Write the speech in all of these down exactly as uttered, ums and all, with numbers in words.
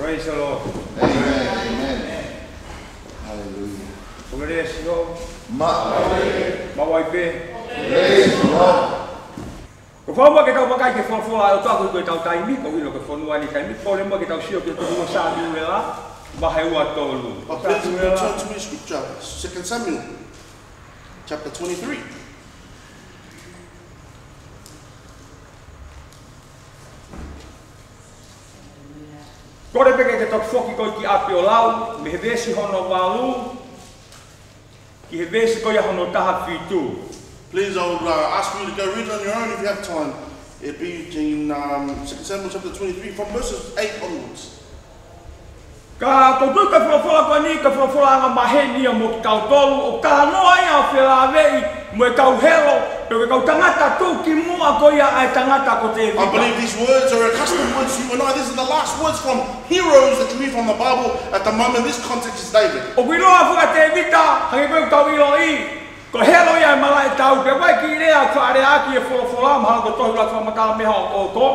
Praise the Lord. Amen. Amen. Hallelujah. Ko e lea ʻa e ʻEiki. Ma. Maʻu ai pē. Praise the Lord. Ko e fakaʻamu ke tau vakai ki he folofola ʻa e ʻOtua ko ʻetau taimi, ko e ʻilo ko e fonua ni taimi, pole mo ke tau sio ki he tohi ua Sāmiuela, vahe ua tolu. But please turn to me scripture, Second Samuel, chapter twenty-three. Kole pē ke ke toki foki koe ki ʻapi ʻo lau, mei he veesi hono valu, ki he veesi ko ia hono taha fitu. Please, I would uh, ask for you to go read it on your own if you have time. It'd be in um, Second Samuel chapter twenty-three, from verses eight onwards. Ka ʻoku ou tui ko e folofola ko eni, ko e folofola anga maheni ia mo kitautolu, ʻoku talanoa ia ʻo felāveʻi mo e kau helo, pe ko e kau tangata tuʻukimuʻa ko ia ʻa e tangata ko Tēvita. I believe these words are accustomed words to you and I. These are the last words from heroes that you read from the Bible at the moment. This context is David. ʻOku ʻiloa foki ʻa Tēvita, hangē ko ʻetau ʻiloʻi, ko e helo ia ʻo e malaʻe tau, pea ʻoku ʻikai ke lea ʻo faʻa lea ʻaki e folofola, mahalo ko e tohi ʻUluaki Fakamatala mei he ʻoku,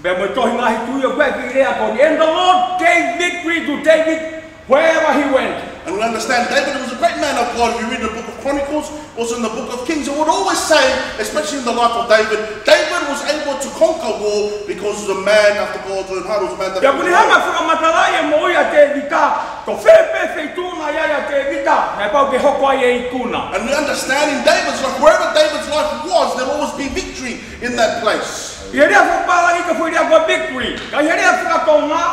pea mo e tohi Ngaahi Tuʻi, ʻoku ʻikai ke lea ko eni. And the Lord gave victory to David wherever he went. And we understand David was a great man of God. If you read the book of Chronicles, also in the book of Kings, it would always say, especially in the life of David, David was able to conquer war because he was a man after God's own heart, was a man that Pea ʻoku ne hanga ʻo fakamatalaʻi e moʻui ʻa Tēvita, ko fē pē feituʻu naʻe ʻi ai ʻa Tēvita, naʻe pau ke hoko ai e ikuna. And we understand in David's life, wherever David's life was, there'll always be victory in that place. ʻI he lea fakapālangi ko e foʻi lea ko e victory, ka ʻi he lea fakatonga,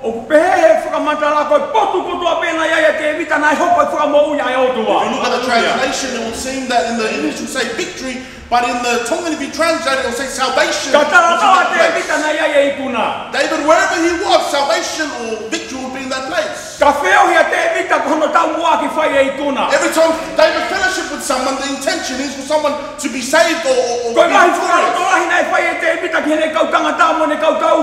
ʻoku pehē he fakamatala ko e potu kotoa pē naʻe ʻi ai ʻa Tēvita naʻe hoko ʻo fakamoʻui ʻa e ʻOtua. If you look at the translation, it would seem that in the English it will say victory, but in the Tongan, if you translate it, it will say salvation. Ka talanoa ʻa Tēvita naʻe ʻi ai e ikuna. David, wherever he was, salvation or victory would be in that place. Ka feohi ʻa Tēvita ko hono taumuʻa ke fai e ikuna. Every time David fellowship with someone, the intention is for someone to be saved or, or, or Ko e be ngaahi victorious. fakalotolahi naʻe fai ʻe Tēvita ki heʻene kau tangata mo ʻene kau tau,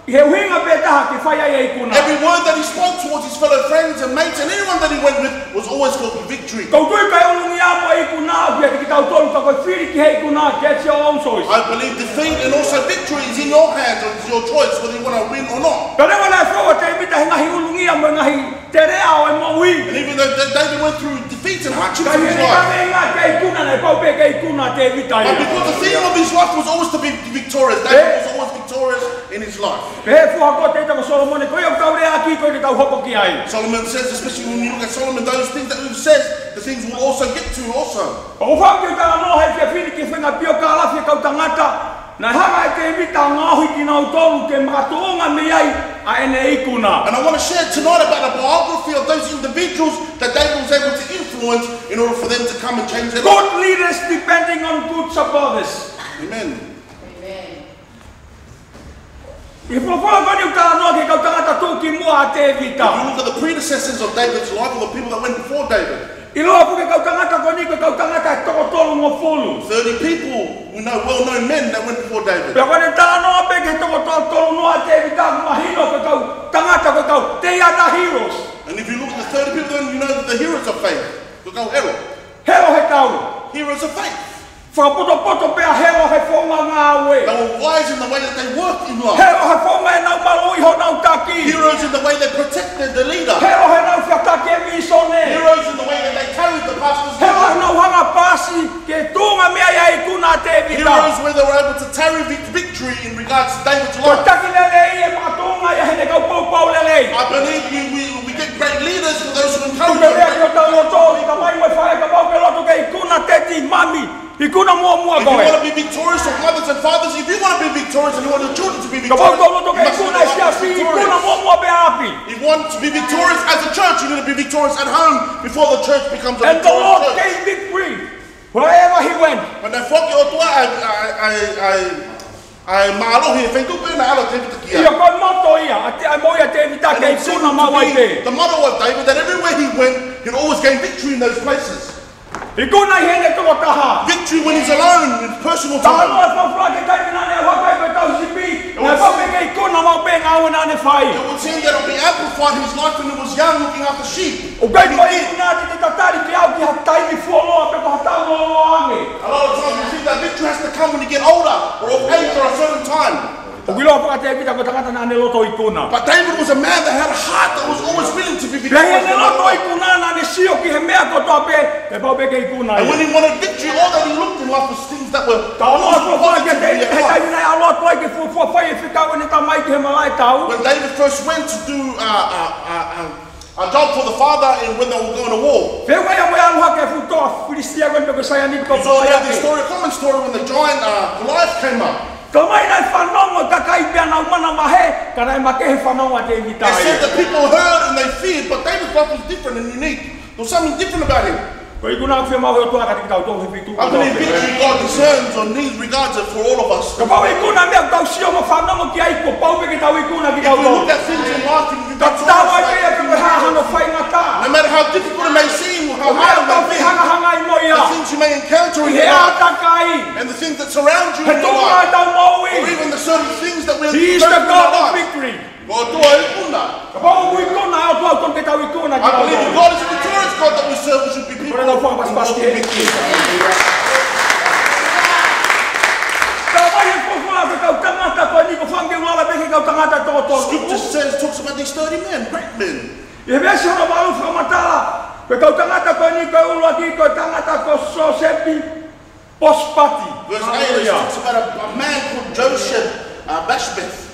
ʻi he ʻuhinga pē taha ke fai ai e ikuna. Every word that he spoke towards his fellow friends and mates and anyone that he went with was always for victory. Ko e tui ko e ʻulungia mo e ikuna, ʻoku ʻiate kitautolu, ka ko e fili ki he ikuna, that's your own choice. I believe defeat and also victory is in your hands, or it's your choice whether you want to win or not. Ka neongo naʻe fou ʻa Tēvita he ngaahi ʻulungia mo e ngaahi teleʻa ʻo e moʻui, And even though Da- David went through defeat and hardships ka in ʻi his he life, kaveinga ke ikuna naʻe pau pē ke ikuna ʻa Tēvita but ia. Because the theme of his life was always to be victorious, David was always victorious in his life. Pehē ʻe he foha ko Tēvita mo Solomone, ko ia ʻoku tau leaʻaki, ko ia ke tau hoko ki ai. Solomon says, especially when you look at Solomon, those things that we've said, the things we'll also get to also. ʻOku ou fakaʻamu ke u talanoa he efiafi ni ki he faʻahinga piokalafi e kau tangata naʻe hanga ʻe Tēvita ʻo ngaohi kinautolu ke makatuʻunga mei ai ʻa ʻene ikuna. And I want to share tonight about the biography of those individuals that David was able to influence in order for them to come and change their life. Good leaders depending on good supporters. Amen. ʻI he folofola ko eni ʻoku talanoa ki he kau tangata tuʻukimuʻa ʻa Tēvita. If you look at the predecessors of David's life, or the people that went before David, ʻIloa foki e kau tangata ko eni ko e kau tangata ʻe toko tolungofulu. thirty people, we know, well-known men that went before David. Pea ko ʻene talanoa pē ki he toko tolu, tolungofulu ʻa Tēvita, mahino ko e kau tangata ko e kau, they are the heroes. And if you look at the thirty people, then you know that the heroes of faith, the kau hero, Helo he tau. Heroes of faith. Fakapotopoto pē ʻa Helo he founga ngāue. They were wise in the way that they worked in life. Helo he founga ʻenau maluʻi honau taki. Heroes in the way they protected the leader. Helo heʻenau fakataki e vīsone. Heroes in the way that they carried the pastor's Helo vision. heʻenau hanga ʻo paasi ke tuʻunga mei ai ʻa e ikuna ʻa Tēvita. Heroes where they were able to tarry vic- victory in regards to David's Ko e life. taki lelei ʻe makatuʻunga ia heʻene kau poupou lelei. I believe we, we, we get great leaders for those who encourage Tuku lelei us. ki hotau loto, ʻi ka mai mo e faʻē, kapau ʻoku ke loto ke ikuna tētē, mami, ikuna muʻomuʻa If you koe. want to be victorious, or mothers and fathers, if you want to be victorious and you want your children to be Kapau victorious, ʻoku ke loto you ke must ikuna learn ʻi siasi, how to be ikuna victorious. muʻomuʻa pē ʻapi. If you want to be victorious as a church, you need to be victorious at home before the church becomes a And the Lord victorious church. gave victory wherever he went. Pea naʻe foaki ʻe he ʻOtua ʻa e, ʻa e, ʻa e, ʻa e, ʻa e mālohi he feituʻu pē naʻe ʻalu ʻa Tēvita ki ai. ʻIo, ko e moto ia ʻa e, ʻa e moʻui ʻa Tēvita, And ke it seemed ikuna to maʻu ai be pē. the motto of David, that everywhere he went, he'd always gain victory in those places. Ikuna ʻi heʻene tokotaha. Victory when he's alone, in personal Ka time. ʻoku fakafoki e taimi naʻa ne ʻalu hake ko e tauhi sipi, naʻe pau pē ke ikuna maʻu pē e ngāue naʻa ne fai. It would seem that it would be amplified his life when he was young, looking after sheep. ʻOku ʻikai ko e ikuna te te tatali ki ai ʻi ha taimi fuoloa pe ko ha taʻu lōloa ange. A lot of times we think that victory has to come when you get older or of age or a certain time. ʻOku ʻiloa ʻa Tēvita ko e tangata naʻa ne loto ikuna. But David was a man that had a heart that was always willing to be victorious. Pea ʻi heʻene loto ikuna naʻa ne sio ki he meʻa kotoa pē, pea pau pē ke ikuna ia. And when he wanted victory, all that he looked in life was things that were positive. Ka ʻoku ʻiloa ʻa Tēvita he taimi naʻe ʻalu atu ai ke fuofua fai e fekau ʻene tamai ki he malaʻe tau. When David first went to do, uh, uh, uh, uh, a job for the father and when they were going to war. Feʻunga ia mo e ʻalu hake e fuʻu toʻa Filisitia ko eni pe ko e saianiti ko Goliate. You all know the story, a common story when the giant, uh, Goliath came up. Talamai naʻe fanongo e kakai pea nau manavahē, ka naʻe makehe e fanongo ʻa Tēvita ia. It said that people heard and they feared, but David's life was different and unique. There was something different about him. Ko e ikuna ʻoku fiemaʻu ʻe he ʻOtua kiate kitautolu he feituʻu kotoa pē. I believe victory God discerns or needs regards it for all of us. Kapau ʻe ikuna e meʻa ʻoku tau sio mo fanongo ki ai, kuo pau pē ke tau ikuna kitautolu. If we look at things in life and we Ka tau ai pē ia pe ko e hā hano faingataʻa. No matter how difficult it may seem or how hard it may be, Ko e meʻa ʻoku tau fehangahangai mo ia. the things you may encounter in your life, ʻI he ʻātakai. and the things that surround you in your life, He tuʻunga ʻetau moʻui. or even the certain things that we're going through in our life. He is the God of victory. Ko e ʻOtua ikuna. Kapau ʻoku ikuna e ʻOtua, ʻoku totonu ke tau ikuna kitautolu. I believe God is a victorious God that we serve, we should be people who walk in victory. Ko e ʻOtua fakapasiketi. Talamai ʻe he fuofua ko e kau tangata ko eni, ko e fanga kiʻi lala pē ki he kau tangata toko tolu. Scripture says, talks about these thirty men, great men. ʻI he veesi hono valu fakamatala, ko e kau tangata ko eni ko e ʻuluaki ko e tangata ko Siosepi Posipati. Verse eight, it talks about a, a man called Joseph, uh, Basshebeth.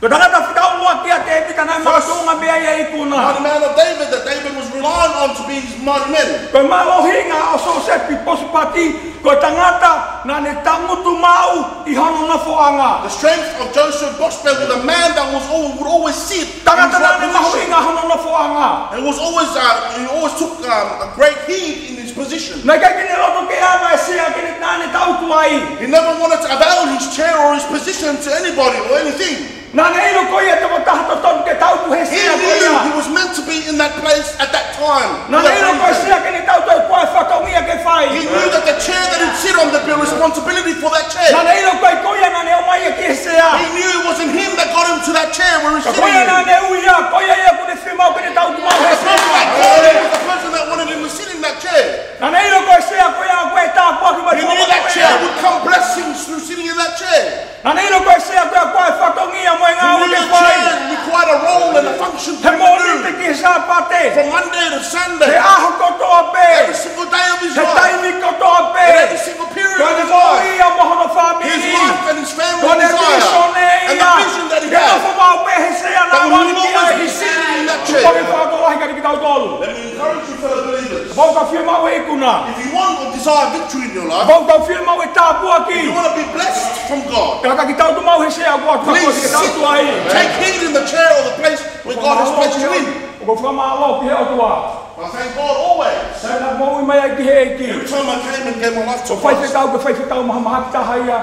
Ko e tangata fika ʻuluaki ʻa Tēvita naʻe makatuʻunga mei ai e ikuna. Mighty man of David that David was relying on to be his mighty men. Ko e mālohinga ʻo Siosepi Posipati, ko e tangata naʻa ne tangutu maʻu ʻi hono nofoʻanga. The strength of Joseph Basshebeth was a man that was al-, would always sit in his right position. Tangata naʻa ne mahuʻinga hono nofoʻanga. And was always, uh, he always took, um, a great heed in his position. Naʻe ʻikai ke ne loto ke ʻave e sea ke ne, naʻa ne tangutu ai. He never wanted to avail his chair or his position to anybody or anything. Naʻa ne ʻilo ko ia e tokotaha totonu ke tangutu he sea ko ia. He knew he was meant to be in that place at that time. Naʻa ne ʻilo ko e sea ke ne tangutu ai ko e fatongia ke fai. He knew that the chair that he'd sit on, there'd be a responsibility for that chair. Naʻa ne ʻilo ko e, ko ia naʻa ne ʻomai ia ki he sea. He knew it wasn't him that got him to that chair where he's sitting in. Ka ko ia naʻa ne ui ia, ko ia ia ʻoku ne fiemaʻu ke ne tangutu maʻu he sea. The person that called him was the person that wanted him to sit in that chair. Naʻa ne ʻilo ko e sea ko ia ʻoku ne tāpuaki mai. He knew that chair would come blessings through sitting in that chair. Naʻa ne ʻilo ko e sea ko ia ʻoku ne fatongia mo e ngāue ke fai. He knew the chair required a role and a function to do. He Mōnite ki he Sāpate. From Monday to Sunday. He ʻaho kotoa pē. Every single day of his life. He taimi kotoa pē. In every single period of his life. Ko ʻene moʻui ia mo hono fāmili. His life and his family desire. Ko ʻene vīsone ia. And the vision that he had. Ke nofo maʻu pē he sea naʻa ne ʻalu ki ai. That he will always be sitting in that chair. Ko e fakalahi kiate kitautolu. Let me encourage you, fellow believers. Kapau ʻoku ke fiemaʻu e ikuna. If you want or desire victory in your life, Kapau ʻoku ke fiemaʻu e tāpuaki. If you want to be blessed from God, Ka ka ke tangutu maʻu he sea ʻoku ʻoatu kiate koe ke tangutu ai. Please sit, take heed in the chair or the place where God has placed you in. ʻOku ou fakamālō ki he ʻOtua. I thank God always. Taimi naʻa ku moʻui mai ai ki he ʻEiki. Every time I came and gave my life to Christ, Ko e faifekau, ko e faifekau mahamahaki taha ia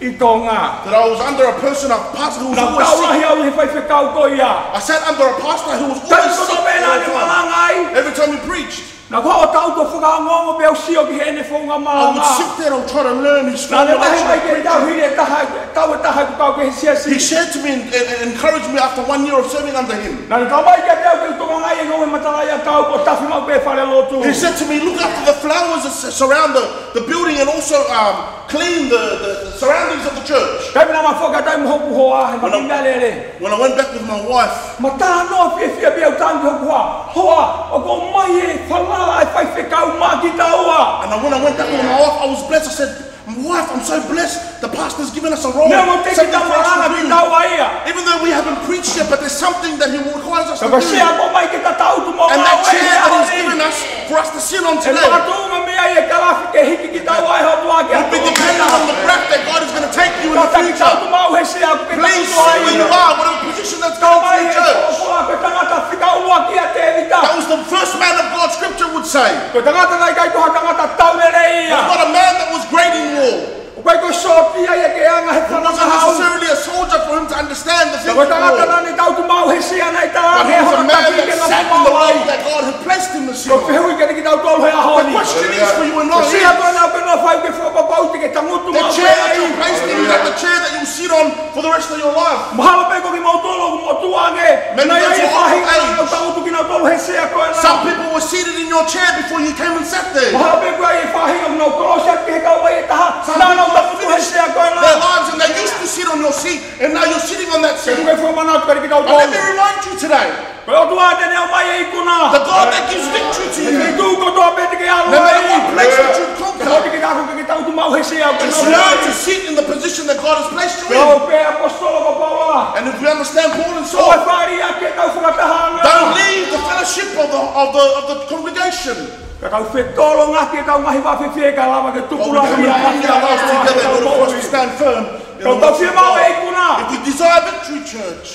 ʻi Tonga. That I was under a person, a pastor who was always sick. Naʻa ku kau lahi au he faifekau ko ia. I sat under a pastor who was always sick all the time. Taimi kotoa pē naʻa ne malanga ai. Every time he preached, Naʻa ku ʻalu ʻo tangutu ʻo fakaongoongo pea u sio ki heʻene founga malanga. I would sit there and try to learn his formulation of preaching. Naʻa ne vahe mai ke tau hili e taha, tau e taha ʻeku kau ki he siasi. He shared to me and, and, and encouraged me after one year of serving under him. Naʻa ne talamai kiate au ke u tokangaʻi e ngoue matalaʻiʻakau ʻo tafi maʻu pē falelotu. He said to me, "Look after the flowers that s-, surround the, the building and also, um, clean the, the, the surroundings of the church." Taimi naʻa ma foki atu ai mo hoku hoa, he ma When I, kiʻi meʻalele. when I went back with my wife, Ma talanoa fiefia pē au, tangi hoku hoa. Hoa, ʻoku ʻomai e falala ʻa e faifekau maʻa kitaua. And I, when I went back with my wife, I was blessed. I said, "Wife, I'm so blessed. The pastor's given us a role, something for us to do." Neongo ʻikai ke tau malanga kitaua ia. Even though we haven't preached yet, but there's something that he requires us to do. Ka ko e sea ʻoku ʻomai ke ta tangutu maʻu ai he ʻaho ni. And that chair that he's given us for us to sit on today. ʻE makatuʻunga mei ai e kalafi ke hiki kitaua ʻe he ʻOtua ki ha tuʻunga ʻe taha. Will be dependent on the breath that God is gonna take you in the future. Ka ta tangutu maʻu he sea ʻoku ke tangutu ai. Please sit where you are, whatever position that's going to the church. Talamai ʻe he fuofua ko e tangata fika ʻuluaki ʻa Tēvita. That was the first man of God, scripture would say. Ko e tangata naʻe ʻikai ko ha tangata tau lelei ia. Was not a man that was great in war. ʻOku ʻikai ko e sōtia ia ke anga he fanga naʻa ne haʻu. He wasn't necessarily a soldier for him to understand the things of war. Ka ko e tangata naʻa ne tangutu maʻu he sea naʻe tala ange ʻe he ʻOtua ke nofo maʻu ai. But he was a man that sat in the role that God had placed him to sit on. Ko e fehuʻi kiate kitautolu he ʻaho ni. The question is for you and I is, Ko e sea ko ena ʻoku ke nofo ai ʻoku ke fakapapauʻi te ke tangutu maʻu ai? The chair that you placed in, is that the chair that you sit on for the rest of your life? Mahalo pē ko kimoutolu ʻoku motuʻa ange. Maybe those who are of age. Naʻe ʻi ai e faʻahinga naʻa nau tangutu kinautolu he sea ko ena. Some people were seated in your chair before you came and sat there. Mahalo pē ko e faʻahinga naʻa nau kolosi atu ki he kauvai ʻe taha. Some people have finished their lives and they used to sit on your seat, and now you're sitting on that seat. Ke tuku e fakamanatu kiate kitautolu. But let me remind you today, Ko e ʻOtua te ne ʻomai e ikuna. The God that gives victory to you. He feituʻu kotoa pē te ke ʻalu ai. No matter what place that you conquer, Ko e ʻOtua te ne ʻalu ke ke tau tuʻu maʻu he sea ʻoku ke nofo ai. Just learn to sit in the position that God has placed you in. Ko e ʻaposetolo ko Paula. And if we understand Paul and Saul, ʻOku fāʻeleʻi ʻaki ʻetau fakatahaʻanga. Don't leave the fellowship of the, of the, of the congregation. Ka tau fetolonga ki heʻetau ngaahi vaʻa fefeka kae lava ke tupu lahi ai. But we come and bring our lives together in order for us to stand firm in the Lord. Ka tau fiemaʻu e ikuna. If we desire victory, church,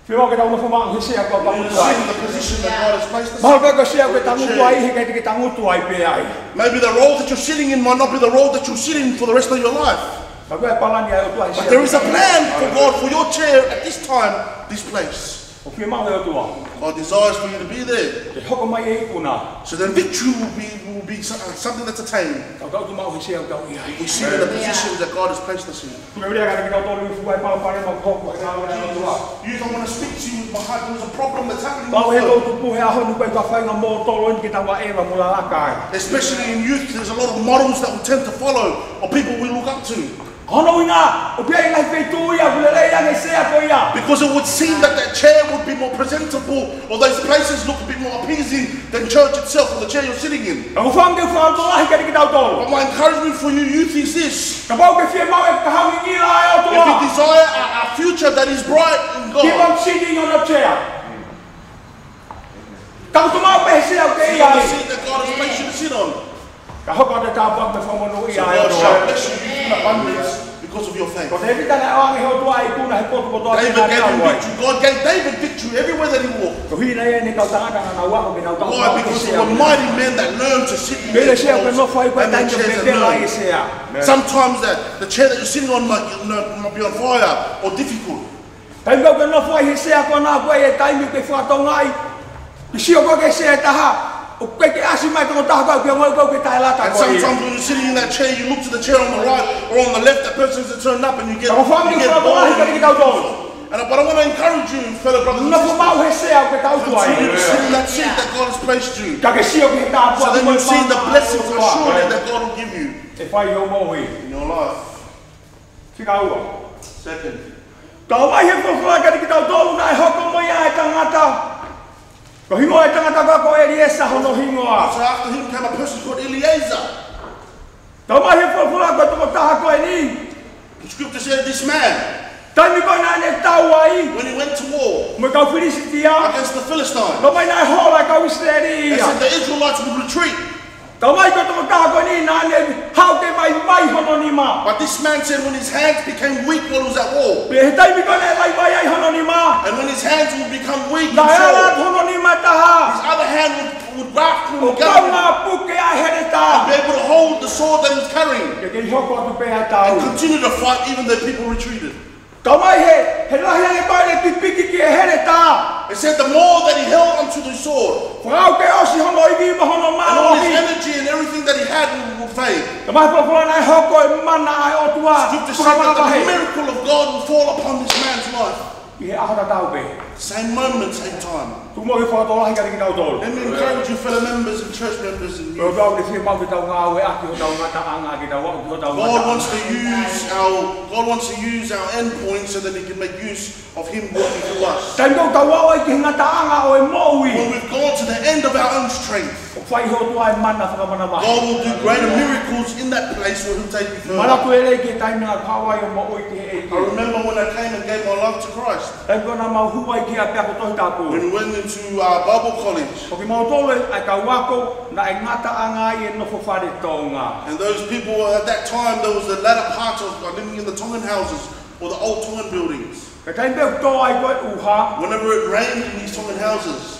Fiemaʻu ke tau nofo maʻu he sea ʻoku tau tangutu ai. Sit in the position that God has placed us in. Mahalo pē ko e sea ʻoku ke tangutu ai, heʻikai te ke tangutu ai pē ai. Maybe the role that you're sitting in might not be the role that you'll sit in for the rest of your life. Ka ko e palani ʻa e ʻOtua he sea. But there is a plan for God for your chair at this time, this place. ʻOku fiemaʻu ʻe he ʻOtua. God desires for you to be there. Ke hoko mai e ikuna. So then victory will be, will be so-, uh, something that's attained. Tau tau tuʻu maʻu he sea ʻoku tau ʻi ai. We sit in the position that God has placed us in. Tuku e lea kiate kitautolu ʻi he fuʻu palopalema ʻoku hoko he ngāue ʻa e ʻOtua. Youth, I wanna speak to you with my heart. There's a problem that's happening in the world. Pau he ʻoku tupu he ʻaho ni ʻoku ʻikai ke fai ha mōtolo ʻeni ke tau ʻeva mo lalaka ai. Especially in youth, there's a lot of models that we tend to follow or people we look up to. Ko hono ʻuhinga, ʻoku ʻi ai e ngaahi feituʻu ia ʻoku lelei ange e sea ko ia. Because it would seem that that chair would be more presentable, or those places look a bit more appeasing than church itself or the chair you're sitting in. Ka ʻoku ou fakaʻamu ke u fakalotolahi kiate kitautolu. But my encouragement for you, youth, is this. Kapau ʻoku ke fiemaʻu e kahaʻu ngingila ʻa e ʻOtua. If you desire a, a future that is bright in God, Keep on sitting on the chair. Tau tuʻu maʻu pē he sea ʻoku ke ʻi ai. Sit on the seat that God has placed you to sit on. Ka hoko atu e tāpuaki mo e fakamonūʻia ʻa e ʻOtua. So God shall bless you in abundance because of your faith. Ko Tēvita naʻe ʻoange ʻe he ʻOtua e ikuna he potu kotoa pē naʻa ne ʻalu ai. David gave him victory. God gave David victory everywhere that he walked. Ko e ʻuhinga ia ʻene kau tangata naʻa nau ako ke nau tau. Why? Because there were mighty men that learned to sit in those chairs and learn. Pea ko e sea ʻoku ke nofo ai ʻoku ʻikai te ke pehē ai e sea. Sometimes that the chair that you're sitting on might, you know, might be on fire or difficult. Taimi ʻoku ke nofo ai he sea ko ena, ko e taimi ʻoku ke fakatokangaʻi, ke sio koe ki he sea ʻe taha, ʻoku ʻikai ke ʻasi mai e tokotaha ko ē ke ongoʻi koe ʻoku ke taʻelata koe. And sometimes when you're sitting in that chair, you look to the chair on the right or on the left, that person hasn't turned up and you get, you get bored. Ka ʻoku ou fakaʻamu ke u fakalotolahi kiate kitautolu. And I, but I wanna encourage you, fellow brothers and sisters. Nofo maʻu he sea ʻoku ke tau tuʻu ai. Continue to sit in that seat that God has placed you. Ka ke sio ki he tāpuaki mo e fakamoʻoni ʻa e ʻOtua. So then you see the blessings assuredly that God will give you. ʻE fai ʻi hoʻo moʻui. In your life. Fika ua. Second. Talamai ʻe he folofola kiate kitautolu naʻe hoko mai ʻa e tangata. Ko e hingoa ʻo e tangata ko ē ko ʻEliesa hono hingoa. So after him came a person called Eleazar. Talamai ʻe he folofola ko e tokotaha ko eni. The scripture said this man, Taimi ko ē naʻa ne tau ai. When he went to war Mo e kau Filisitia. Against the Philistines, Talamai naʻe hola e kau ʻIsileli ia. They said the Israelites would retreat. Talamai ko e tokotaha ko eni naʻa ne haʻu ke vaivai hono nima. But this man said when his hands became weak while he was at war, Pea he taimi ko ē naʻe vaivai ai hono nima. And when his hands would become weak in war, Naʻe ala atu hono nima ʻe taha. His other hand would, would grasp him. ʻO kau ngā puke ʻa e heletā. And be able to hold the sword that he was carrying. Ke kei hoko atu pē ʻa e tau. And continue to fight even though people retreated. Talamai he, he lahi ange ko ē ʻene pipiki ki he heletā. It said the more that he held onto the sword, Fakaʻau ke ʻosi hono ivi mo hono mālohi. And all his energy and everything that he had would, would fade. Talamai ʻe he folofola naʻe hoko e mana ʻa e ʻOtua. Scripture said that the miracle of God would fall upon this man's life. ʻI he ʻaho tatau pē. Same moment, same time. Tuku muʻa ke u fakalotolahi kiate kitautolu. Let me encourage you, fellow members and church members and youth. Ko e ʻOtua ʻoku ne fiemaʻu ke tau ngāueʻaki hotau ngataʻanga ke tau aʻu ki hotau ngataʻanga. God wants to use our, God wants to use our end point so that he can make use of him working through us. Taimi ʻoku tau aʻu ai ki he ngataʻanga ʻo e moʻui. When we've gone to the end of our own strength, ʻOku fai ʻe he ʻOtua e mana fakamanavahē. God will do greater miracles in that place where he'll take you further. Manatu e lelei ki he taimi naʻa ku haʻu ai ʻo moʻui ki he ʻEiki. I remember when I came and gave my life to Christ. Taimi ko ē naʻa mau hū ai ki he ʻapiako Tohi Tapu. When we went into, uh, Bible college. Ko kimautolu ʻa e kau ako naʻe ngataʻanga ai e nofo fale Tonga. And those people at that time, there was the latter part of, uh, living in the Tongan houses or the old Tongan buildings. Ka taimi pē ʻoku tō ai ko ē ʻuha. Whenever it rained in these Tongan houses,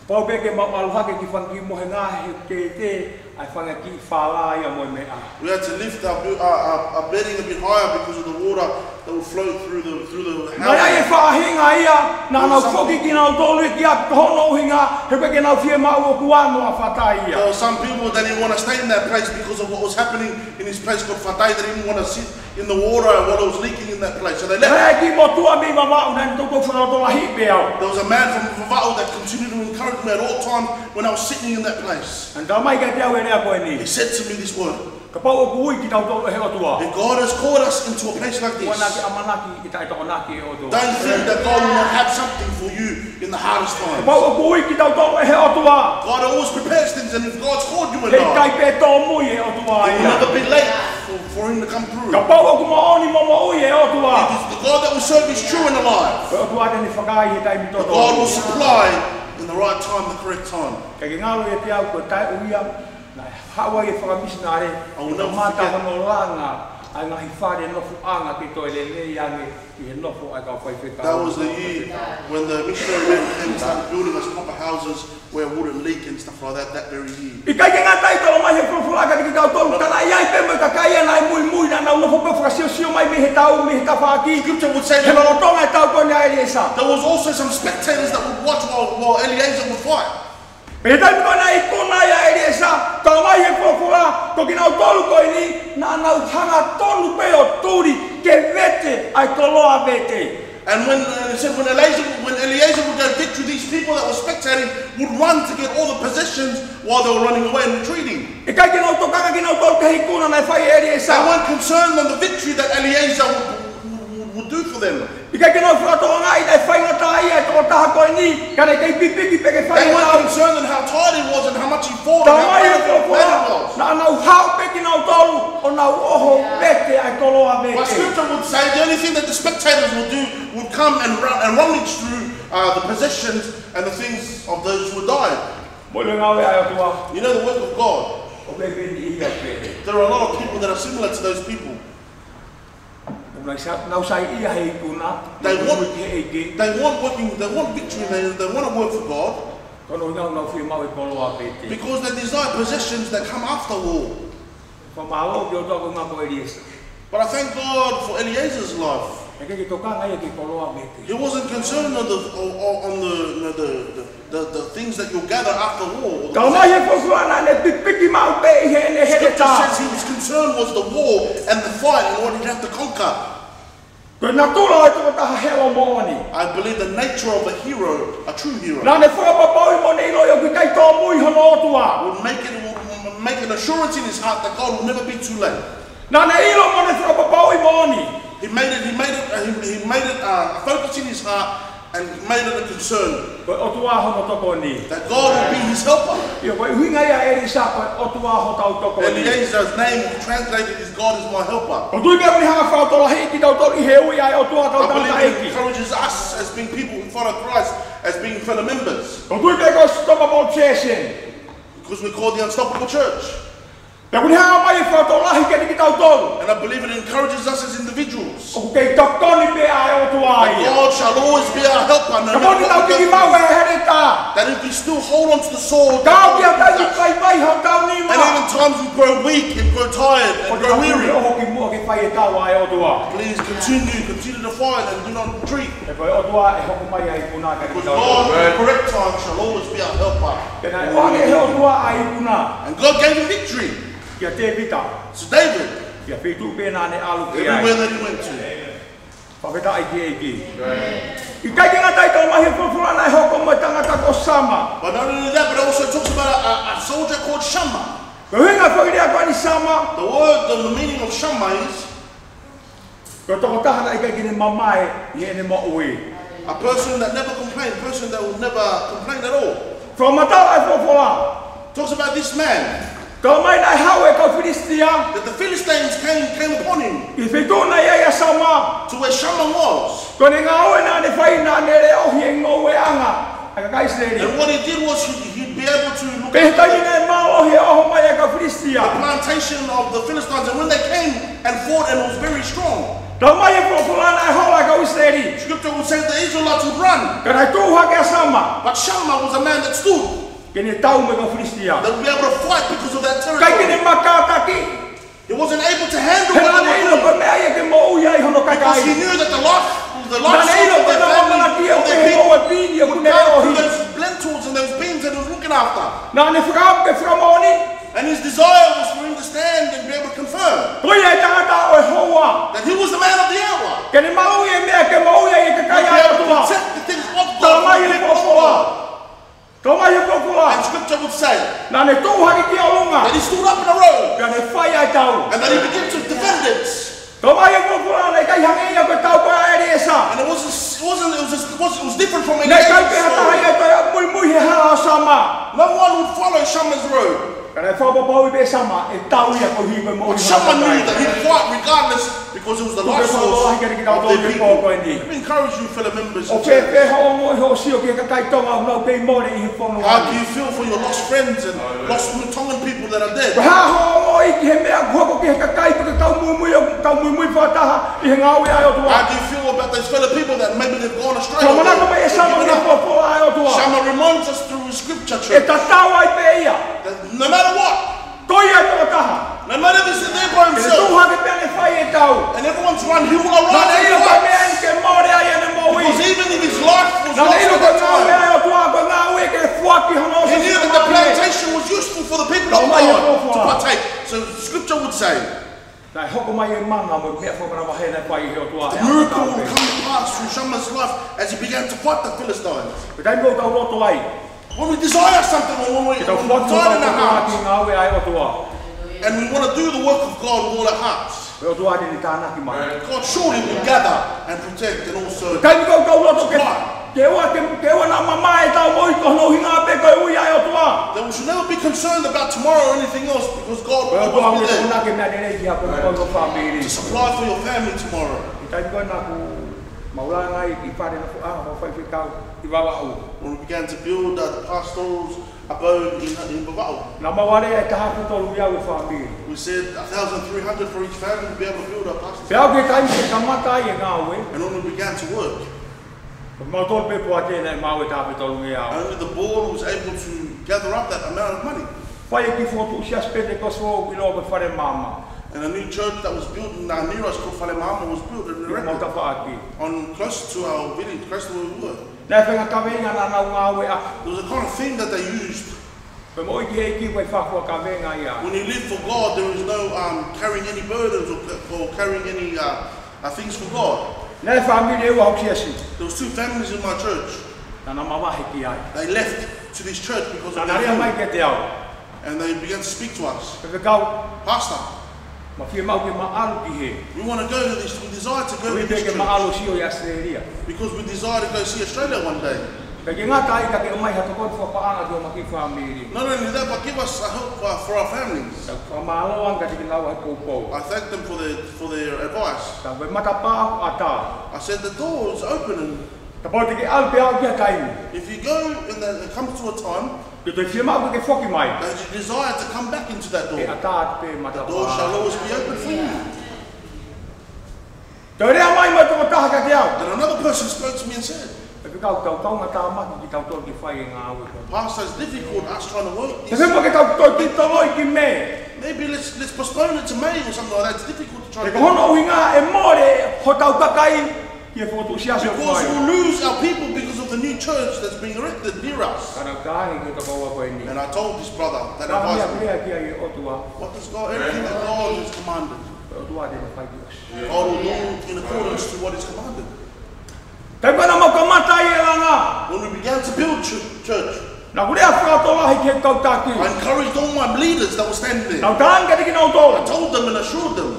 Pau pē ke mau ʻalu hake ki he fanga kiʻi mohenga he ʻoku teitei ʻa e fanga kiʻi fala ia mo e meʻa. We had to lift our bu-, our, our, our bedding a bit higher because of the water that would flow through the, through the houses. Naʻe ʻi ai e faʻahinga ia naʻa nau foki kinautolu ki ai ko hono ʻuhinga he ʻoku ʻikai ke nau fiemaʻu ʻoku ʻalu ʻo fatai ia. There were some people that didn't wanna stay in that place because of what was happening in this place called Fatai. They didn't wanna sit in the water while it was leaking in that place. So they left. Naʻe ʻi ai e kiʻi motuʻa mei Vavaʻu naʻa ne toutou fakalotolahi pē au. There was a man from Vavaʻu that continued to encourage me at all times when I was sitting in that place. Naʻa ne talamai kiate au e Ko eni. He said to me this word. Kapau ʻoku ui kitautolu ʻe he ʻOtua. If God has called us into a place like this, Kuo ʻamanaki ʻe taʻetokonaki ʻe he ʻOtua. Don't think that God will not have something for you in the hardest times. Kapau ʻoku ui kitautolu ʻe he ʻOtua. God always prepares things, and if God's called you and I, Heʻikai pē tōmui ʻe he ʻOtua ia. It will never be late for, for him to come through. Kapau ʻoku moʻoni mo moʻui ʻe he ʻOtua. If it's the God that we serve is true and alive, Ko e ʻOtua te ne fakahā ʻi he taimi totonu. God will supply in the right time, the correct time. Ka ke ngalo ia te au ko e taʻu ia, naʻe haʻu ai e fakamisinale, I will never forget. Kamata hono langa ʻa e ngaahi fale nofoʻanga ke toe lelei ange ʻi he nofo ʻa e kau faifekau. That was the year when the missionary men came and started building us proper houses where it wouldn't leak and stuff like that, that very year. ʻIkai ke ngata ai, talamai ʻe he folofola kiate kitautolu, ka naʻe ʻi ai pē mo e kakai ia naʻe muimui, naʻa nau nofo pē ʻo fakasiosio mai mei he tau, mei he tafaʻaki. Scripture would say that He lolotonga e tau ko eni ʻa ʻEliesa. There was also some spectators that would watch while, while Eleazar would fight. Pea ʻi he taimi ko ē naʻe ikuna ai ʻa ʻEliesa, talamai ʻe he folofola, ko kinautolu ko eni, naʻa nau hangatonu pē ʻo tuli ke vete ʻa e koloa vete. And when, uh, it said when Eleazar, when Eleazar would go victory, these people that were spectating would run to get all the possessions while they were running away and retreating. ʻIkai ke nau tokanga kinautolu ki he ikuna naʻe fai ʻe ʻEliesa. They weren't concerned on the victory that Eleazar would, would, would, would do for them. ʻIkai ke nau fakatokangaʻi naʻe faingataʻaʻia e tokotaha ko eni, ka naʻe kei pipiki pē ke fai e tau. They weren't concerned on how tired he was and how much he fought and how brave he was. Talamai ʻe he folofola, naʻa nau haʻu pē kinautolu ʻo nau ʻoho vete ʻa e koloa vete. But scripture would say the only thing that the spectators would do would come and ru-, and rummage through, uh, the possessions and the things of those who died. Mou ʻilo e ngāue ʻa e ʻOtua. You know the work of God. ʻOku ʻi ai pē niʻihi ia pē. There are a lot of people that are similar to those people. Nau sai, nau saiʻia he ikuna, They want, ʻi he ʻEiki. They want working, they want victory, they, they want to work for God. Ka ʻoku nau, nau fiemaʻu e koloa vete. Because they desire possessions that come after war. Fakamālō ki he ʻOtua ko e ngāue ko ʻEliesa. But I thank God for Eleazar's life. Naʻe ʻikai ke tokanga ia ki he koloa vete. He wasn't concerned on the, on, on the, you know, the, the, the, the things that you'll gather after war, or the Talamai ʻe he folofola naʻa ne pipiki maʻu pē ʻi heʻene heletā. Scripture says he was concerned was the war and the fight and what he'd have to conquer. Ko e natula ʻo e tokotaha helo moʻoni. I believe the nature of a hero, a true hero, Naʻa ne fakapapauʻi mo ne ʻiloʻi ʻoku ʻikai tōmui hono ʻOtua. Would make it, would make an assurance in his heart that God will never be too late. Naʻa ne ʻilo mo ne fakapapauʻi moʻoni. He made it, he made it, uh, he, he made it, uh, a focus in his heart and made it a concern Ko e ʻOtua hono tokoni. that God will be his helper. ʻIo, ko e ʻuhinga ia ʻa ʻEliesa, ko e ʻOtua hotau tokoni. Eleazar's name translated is God is my helper. ʻOku ou tui pē ʻoku ne hanga ʻo fakatokolahiʻi kitautolu ʻi he ui ʻa e ʻOtua ʻoku tau tangataʻeiki. I believe it encourages us as being people in front of Christ, as being fellow members. ʻOku ou tui pē ko e Unstoppable Church eni. Because we're called the Unstoppable Church. Pea ʻoku ne hanga mai ʻo fakatokolahi kiate kitautolu. And I believe it encourages us as individuals. ʻOku kei tokoni pē ʻa e ʻOtua ia. That God shall always be our helper, no matter what we go through. Ka ʻoku tau kei maʻu e heletā. That if we still hold on to the sword, Ka ʻoku tau kei vaivai hotau nima. And even times we grow weak and grow tired and grow weary, ʻOku tau kei ʻoho ki muʻa ke fai e tau ʻa e ʻOtua. Please continue, continue to fight and do not retreat. He ko e ʻOtua ʻe hoko mai ʻa e ikuna kiate kitautolu. Because God, in the correct time, shall always be our helper. Pea naʻe ʻoange ʻe he ʻOtua ʻa e ikuna. And God gave him victory. Kia Tēvita. To David. Ki ha feituʻu pē naʻa ne ʻalu ki ai. Everywhere that he went to. Fakafetaʻi ki he ʻEiki. ʻIkai ke ngata ai, talamai ʻe he folofola naʻe hoko mo e tangata ko Sama. But not only that, but it also talks about a, a, a soldier called Shammah. Ko e ʻuhinga e foʻi lea ko eni Sama. The word, the, the meaning of Shammah is Ko e tokotaha naʻe ʻikai ke ne mamae ʻi heʻene moʻui. A person that never complained, a person that will never complain at all. Fakamatala ʻa e folofola. Talks about this man. Talamai naʻe haʻu e kau Filisitia. That the Philistines came, came upon him. ʻI he feituʻu naʻe ʻi ai ʻa Sama. To where Shammah was. Ko ʻene ngāue naʻa ne fai naʻa ne leʻohi e ngoueʻanga ʻa e kakai ʻIsileli. And what he did was he, he'd be able to look after the plantation of the Philistines. Pea ʻi he taimi naʻe mālohi e ʻoho mai ʻa e kau Filisitia. And when they came and fought and was very strong, Talamai ʻe he folofola naʻe hola e kau ʻIsileli. Scripture would say the Israelites would run. Ka naʻe tuʻu hake ʻa Sama. But Shammah was a man that stood. Ke ne tau mo e kau Filisitia. That would be able to fight because of that territory. ʻIkai ke ne makātaki. He wasn't able to handle what they were doing. He naʻa ne ʻilo ko e meʻa ia ke moʻui ai hono kakai. Because he knew that the life, the life of their family, of their people, would go through those lentils and those beans that he was looking after. Naʻa ne fakaʻamu ke fakamoʻoni. And his desire was for him to stand and be able to confirm Ko ia e tangata ʻo e houa. that he was the man of the hour. Ke ne moʻui e meʻa ke moʻui ai e kakai ʻa e ʻOtua. Would be able to protect the things of God for the people of God. Talamai ʻe he folofola. Talamai ʻe he folofola. And scripture would say, Naʻa ne tuʻu hake ki ʻolunga That he stood up in a robe. Pea ne fai ai e tau. And that he began to defend it. Tau mai e folofola naʻe ʻikai hangē ia ko e tau ko ē ʻa ʻEliesa. And it wasn't, it wasn't, it was just, it was, it was different from Naʻe ʻikai Elijah's ke ha taha story. Ia toe muimui he hala ʻo Sama. No one would follow Shammah's road. Ka naʻe fakapapauʻi pē ʻe Sama ʻe tau ia koeʻuhi ko e moʻui But Shammah knew that he'd fight regardless because it was the Tuku e lost source fakapapauʻi ke of their kitautolu he pō ko people. eni. Let me encourage you, fellow members ʻOku of church. fēfē hoʻo ongoʻi hoʻo sio ki he kakai Tonga ʻoku nau kei mole ʻi he fonua How do ni? you feel for your lost friends and lost Tongan people that are dead? Ko e hā hoʻo ongoʻi ki he meʻa ʻoku hoko ki he kakai ʻoku tau muimui, ʻoku tau muimui fakataha ʻi he ngāue ʻa e ʻOtua? How do you feel about those fellow people that maybe they've gone astray or Fakamanatu mai ʻe they've Sama given ki he up? folofola ʻa e ʻOtua. Shammah reminds us through his scripture, ʻE church, tatau ai pē ia. that no matter what, Ko ia e tokotaha. No matter if he's there by Ke himself, tuʻu hake pē ʻene fai e tau. and everyone's run, he will Naʻa arise ne and ʻilo ko e fight. meʻa ni ke mole ai ʻene moʻui. Because even if his life was Naʻa ne lost ʻilo at ko e that ngāue time, ʻa e ʻOtua ko e ngāue ke foaki hono he knew that the ʻofa ki he plantation was useful for the people of Tau mai e God to folofola. partake. So scripture would say, Naʻe hoko mai e mana mo e meʻa fakamanavahē naʻe fai ʻe he ʻOtua the he miracle ʻaho would come to pass through Shammah's life as he began to fight the Philistines. Ko e taimi ʻoku tau loto ai. When we desire something or when we, Ke tau when we foaki desire in our hotau ʻOtua ki he hearts, ngāue ʻa e ʻOtua. and we want to do the work of God with all our hearts, Ko e ʻOtua ʻeni ʻoku tānaki mai. God surely will gather and protect and also Taimi ʻoku tau loto ke, supply. ke ʻoua, ke, ke ʻoua naʻa mamae ʻetau moʻui ko hono ʻuhinga pē ko e ui ʻa e ʻOtua. That we should never be concerned about tomorrow or anything else because God Ko e will ʻOtua always be ʻoku there tānaki meʻa lelei ki he ʻapi mo ho fāmili. to supply for your family tomorrow. ʻI he taimi ko ē naʻa ku mau langa ai ki fale naʻa ku ʻalu mo e faifekau ʻi Vavaʻu. When we began to build, uh, the pastor's abode in, in Vavaʻu, Naʻa mau lea ʻe taha afe tolu ngeau e fāmili. we said a thousand three hundred for each family to be able to build our pastor's Pea ʻi he taimi ke kamata ai e ngāue, And when we began to work, ko mautolu pē poate naʻe maʻu e taha afe tolu ngeau. only the board was able to gather up that amount of money. Fai e kiʻi fokotuʻu siasi Penitekosi ʻoku ʻiloa ko e Fale Maama. And a new church that was built in, uh, near us called Fale Maama was built and Ki he mau erected tafaʻaki. on close to our village, close to where we were. Naʻe feinga kaveinga naʻa nau ngāueʻaki. There was a kind of thing that they used. Ko e moʻui ki he ʻEiki ʻoku ʻikai fafua kavenga ia. When you live for God, there is no, um, carrying any burdens or, or carrying any, uh, uh, things for God. Naʻe fāmili ʻe ua hoku siasi. There was two families in my church. Naʻa na mavahe ki ai. They left to this church because of their family. Naʻa na lea mai kiate au. And they began to speak to us. Faifekau. Pastor. Ma fiemaʻu ke ma ʻalu ki hē. We wanna go to this, we desire to go to this church. Koeʻuhi ke ma ʻalu ʻo sio ʻi ʻAositelēlia. Because we desire to go see Australia one day. ʻIkai ke ngata ai ka ke ʻomai ha tokoni fakapaʻanga ki homa kiʻi fāmili. Not only that, but give us a help for, for our families. Tau fakamālō ange kiate kinaua he poupou. I thank them for their, for their advice. Tau e matapā ʻoku ʻatā. I said, "The door is open, and Kapau te ke ʻalu pē ʻo aʻu ki ha taimi. if you go and then it comes to a time Ke toe fiemaʻu ke ke foki mai. that you desire to come back into that door, ʻE ʻatā atu pē e matapā. the door shall always be open for you." Toe lea mai mo e tokotaha kiate au. And another person spoke to me and said, Faifekau, tau kaungā tāmaki kitautolu ke fai e ngāue ko eni. "Pastor, it's difficult us trying to work this. Te ke mo ke tau toe titolo i ki Mē. Maybe let's, let's postpone it to May or something like that. It's difficult to try He to ko hono ʻuhinga ʻe mole hotau kakai ki he fokotuʻu siasi ʻoku fai. Because we'll lose our people because of the new church that's being erected near us." Ka naʻa ku talaange ki he tokoua ko eni. And I told this brother that advised me. Ka meʻa ki ai e ʻOtua. What does God, everything that God has commanded, Ko e ʻOtua te ne fai ki ʻosi. God will do in accordance to what is commanded. Taimi ko ē naʻa mau kamata ai e langa. When we began to build ch-, church, Naʻa ku lea fakatōlahi ki he kau taki. I encouraged all my leaders that were standing there. Naʻa ku talaange kiate kinautolu. I told them and assured them.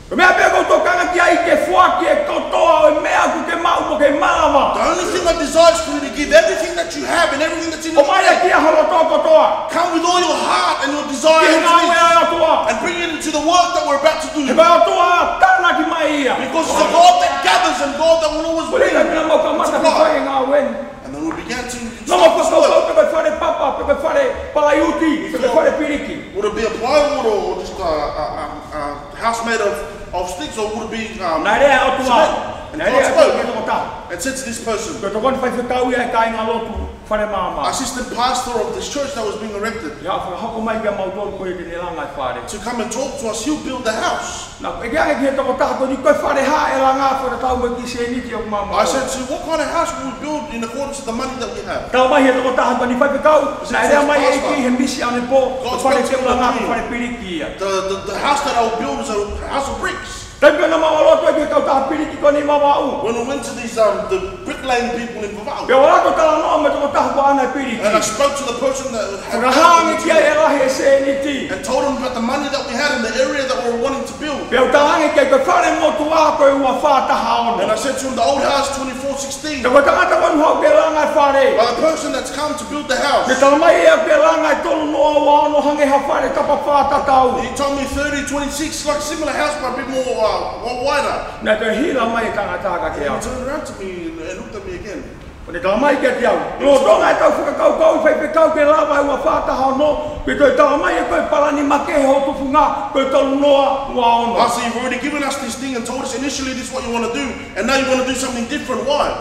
Ko e meʻa pē ʻoku ou tokanga ki ai ke foaki e kotoa ʻo e meʻa ʻoku ke maʻu mo ke malava. The only thing I desire is for you to give everything that you have and everything that's in your spirit. ʻOmai ʻaki ia ho loto kotoa. Come with all your heart and your desire Ki he into ngāue this ʻa e ʻOtua. and bring it into the work that we're about to do. He ko e ʻOtua tānaki mai ia. Because it's a God that gathers and God that will always bring Ko e taimi naʻa mau kamata ke supply. fai e ngāue ni. And then we began to Naʻa mau install the soil. fakakaukau pe ko e fale papa, pe ko e fale palaiuti, pe ko e fale piliki. Would it be a plywood or just a, a, a, a house made of, of sticks, or would it be, um, Naʻe lea e ʻOtua. cement? And Naʻe God lea e ʻOtua spoke ki he tokotaha. and said to this person, Ko e tokoni faifekau ia e kāingalotu Fale Maama. assistant pastor of this church that was being erected. ʻI he fakahoko mai kia mautolu ko ia ke ne langa e fale. To come and talk to us, he'll build the house. Naʻa ku ʻeke ange ki he tokotaha ko eni, ko e fale hā ʻe langa fakatatau mo e kiʻi sēniti ʻoku mau maʻu? I said to him, "What kind of house will we build in accordance to the money that we have?" Talaange mai ʻe he tokotaha ko eni, faifekau, He said, naʻe lea mai e ʻEiki he misi ʻanepō, ko e fale te u langa, ko e fale piliki ia. "The, the, the house that I will build is a house of bricks." Taimi ko ē naʻa mau ʻalu atu ai ki he kautaha piliki ko eni ʻi Vavaʻu. When we went to these, um, the brick Playing people in Vavaʻu. Pea u ʻalu ʻo talanoa mo e tokotaha ko ʻena ʻi Piliki. And I spoke to the person that had Fakahā ange ki ai e lahi e sēniti. And told him about the money that we had in the area that we were wanting to build. Pea u talaange ki ai ko e fale motuʻa ko e ua fā taha ono. And I said to him, "The old house, twenty-four sixteen." Ka ko e tangata ko eni ʻoku haʻu ke langa e fale. But the person that's come to build the house, ne talamai ʻe ia ke langa e tolu noa ua ono hangē ha fale tapa fā tatau. He told me thirty twenty-six, like similar house, but a bit more, uh, wi-, wider. Naʻe toe hila mai e tangata kiate au. And he turned around to me and, and looked at me again. Ko ʻene talamai kiate au, lolotonga ʻetau fakakaukau ʻi faifekau ke lava e ua fā taha ono, pea toe talamai ʻe koe palani makehe ho tufunga ko e tolu noa ua ono. Pastor, you've already given us this thing and told us initially this is what you wanna do, and now you wanna do something different. Why?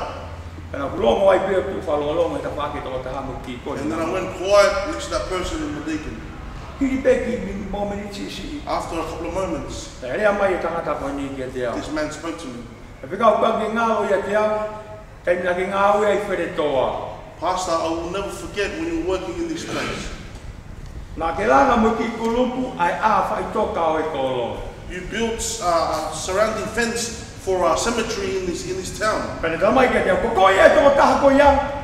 Pea naʻá ku longo ai pē ʻo tuʻu fakalongolongo he tafaʻaki ʻo e tokotaha mo e kiʻi kolo. And then I went quiet next to that person and the deacon. Hili pē kiʻi mōmeniti siʻisiʻi. After a couple of moments, naʻe lea mai e tangata ko eni kiate au. This man spoke to me. Faifekau, ʻoku ʻikai ke u ngalo ʻiate au e taimi naʻá ke ngāue ai ʻi Feletoa. Pastor, I will never forget when you were working in this place. Naʻá ke langa mo e kiʻi kulupu ʻa e ʻā faʻitoka ʻo e kolo. You built, uh, a surrounding fence for our cemetery in this, in this town. Pea ne talamai kiate au, ko koe ia e tokotaha ko ia?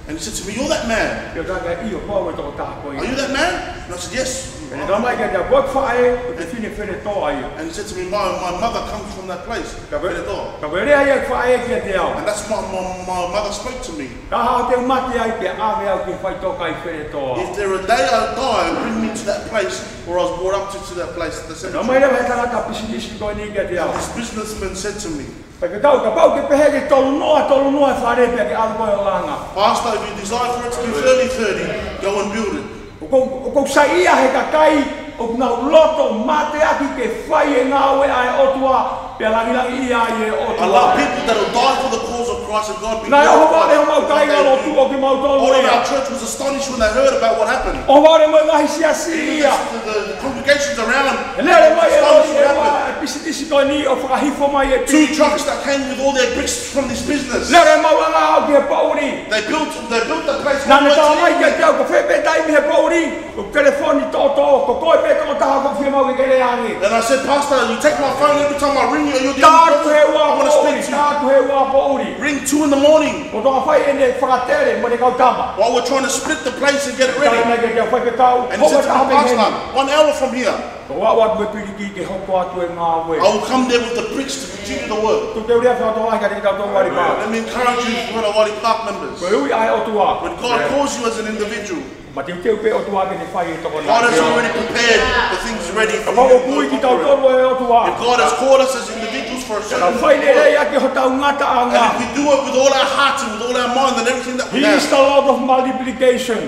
And he said to me, "You're that man." Pea u talaange, ʻio, ko au e tokotaha ko ia. "Are you that man?" And I said, "Yes." Pea ne talamai kiate au, ko hoku faʻē ko e fefine Feletoa ia. And he said to me, "My, my mother comes from that place." Ka ko e, Feletoa. Ka ko e lea ia ʻeku faʻē kiate au. And that's my, my, my mother spoke to me. Ka ʻi he ʻaho te u mate ai pea ʻave au ki he faʻitoka ʻi Feletoa. If there a day I die, bring me to that place where I was brought up to, to that place, the cemetery. Naʻe ʻomai leva ʻe he tangata pisinisi ko eni kiate au. And this businessman said to me, Faifekau, kapau ʻoku ke pehē ke tolu noa, tolu noa e fale pea ke ʻalu koe ʻo langa. Pastor, if you desire for it to be thirty thirty, go and build it. ʻOku ou, ʻoku ou saiʻia he kakai ʻoku nau loto mateaki ke fai e ngāue ʻa e ʻOtua, pea langilangiʻia ai e ʻOtua. I love people that will die for the cause of Christ and God be glorified. Naʻe ʻohovale homau kāingalotu ʻo kimautolu ia. All of our church was astonished when they heard about what happened. ʻOhovale mo e ngaahi siasi ia. Even the, the, the congregations around. Lele mai e loi e ua e pisinisi ko eni ʻo fakahifo mai e pili. Two trucks that came with all their bricks from this business. Lele mai ʻo langa ʻo aʻu ki he poʻuli. They built, they built the place all the way to the evening. Naʻá ne talamai kiate au, ko fē pē taimi he poʻuli, ʻoku telefoni toʻotoʻo, ko koe pē tokotaha ʻoku ou fiemaʻu ke ke lea ange. And I said, "Pastor, you take my phone every time I ring you, you're the only person I wanna speak to." Tā atu he ua poʻuli, tā atu he ua poʻuli. Ring two in the morning. Ko e toka fai ʻene fakatele mo ʻene kau tama. While we're trying to split the place and get it ready. Talamai kiate au, faifekau, And he said to me, "Pastor, one hour from here, ko e ʻalu atu e piliki ke hoko atu e ngāue." I will come there with the bricks to continue the work. Tuku ke u lea fakatokolahi kiate kitautolu Wālipa. Let me encourage you, fellow Wālipa members. Ko e ui ʻa e ʻOtua. When God calls you as an individual, mateuteu pē ʻOtua ke ne fai e tokoni. God has already prepared the things ready for you. Kapau ʻoku ui kitautolu ʻe he ʻOtua, If God has called us as individuals for a certain work, fai lelei ʻaki hotau ngataʻanga, and if we do it with all our heart and with all our mind and everything that we have, He is the Lord of multiplication.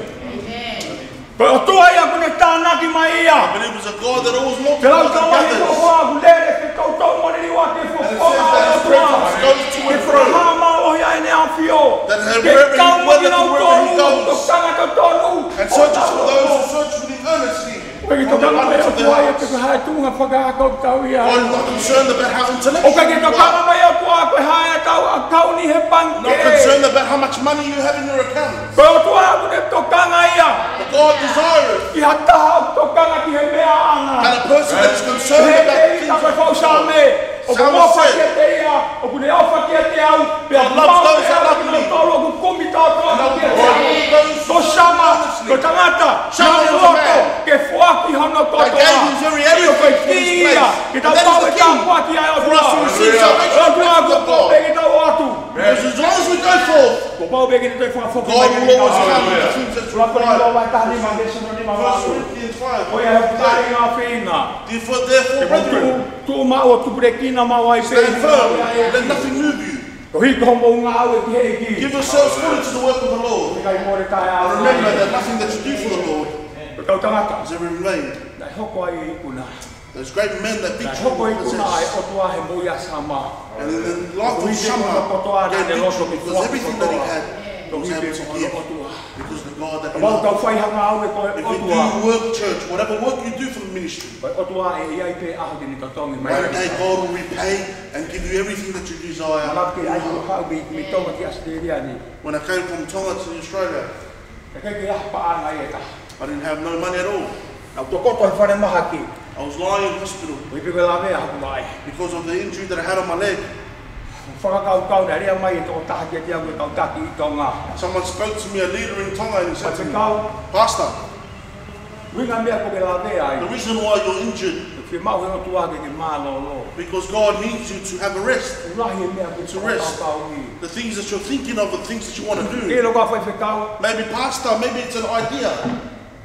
Ko e ʻOtua ia ʻoku ne tānaki mai ia. But it was a God that always multiplied and gathers. Ke lau tau ai ko ʻoku lele ke tau tau moni liwa ke fofonga ʻo e ʻOtua. And it says that his presence goes to and fro. Ke fakahā mālohi ʻa ʻene ʻafio. That wherever he, whether to wherever he goes. Ke kau mo kinautolu ʻoku tokanga totonu. And searches for those who search for him earnestly from the abundance of their hearts. ʻOku ʻikai ke tokanga mai ʻOtua ia pe ko e hā e tuʻunga fakakaukau ʻoku tau ia. God is not concerned about how intellectual you are. ʻOku ʻikai ke tokanga mai ʻOtua ko e hā e tau ʻakauni he pangikē. Not concerned about how much money you have in your account. Ko e ʻOtua ʻoku ne tokanga ia. But God desires ki ha taha ʻoku tokanga ki he meʻaʻanga. That a person that is concerned about the things of this world. Ko e folofola ʻa e Saame, ʻoku ne ʻofa kiate ia, ʻoku ne ʻofa kiate au, pea ʻoku mau pehē ʻa kinautolu ʻoku kumi tautolu kiate au. God loves those that love him. And I will reward those who seek him earnestly. Ko Saame, ko e tangata naʻá ne loto ke foaki hono kotoa. Psalm is a man that gave his very everything for this place. ʻIo, ko e kī ia ke tau maʻu e tāpuaki ʻa e ʻOtua. And that is the key for us to receive salvation from God. ʻOtua, ko koe pē ke tau ʻoatu. Because as long as we go forth, Kuo pau pē ke ne toe fakafoki mai. God will always come with the things that's required. First Corinthians five. Ko ia ʻe hoku kāinga ʻofeina. Therefore, therefore, brethren, tuʻu maʻu ʻo tupulekina maʻu ai pē. Stand firm. Let nothing move you. Koeʻuhi ko hoʻomou ngāue ki he ʻEiki. Give yourselves fully to the work of the Lord. ʻIkai mole taʻeʻaonga. And remember that nothing that you do for the Lord is ever in vain. Ko e kau tangata naʻe hoko ai e ikuna. Those great men that victory possess. Naʻe hoko e ikuna ʻa e ʻOtua he moʻui ʻa Saame. And in the life of Saame, gave victory because everything that he had, he was able to give because the God that he loved. Kapau ʻoku tau fai ha ngāue ko e ʻOtua. If we do work, church, whatever work you do for the ministry, ko e ʻOtua ʻe ʻi ai pē ʻaho ke ne totongi mai. One day God will repay and give you everything that you desire. Manatu ki he ʻaho ko ē naʻá ku haʻu mei, mei Tonga ki ʻAositelēlia ni. When I came from Tonga to Australia, ʻIkai ke ʻi ai ha paʻanga ia ʻe taha. I didn't have no money at all. Naʻá ku tokoto he fale mahaki. I was lying in hospital. Koeʻuhi ko e lavea hoku vaʻe. Because of the injury that I had on my leg. Fakakaukau naʻe lea mai e tokotaha kiate au, e kau taki ʻi Tonga. Someone spoke to me, a leader in Tonga, and he said to me, Faifekau, Pastor, ʻuhinga e meʻa ʻoku ke lavea ai, the reason why you're injured, ʻoku fiemaʻu he ʻOtua ke ke mālōlō. Because God needs you to have a rest. ʻOku lahi e meʻa ʻoku ke fakakaukauʻi. To rest. The things that you're thinking of, the things that you wanna do. Kei loka, Faifekau. Maybe, Pastor, maybe it's an idea.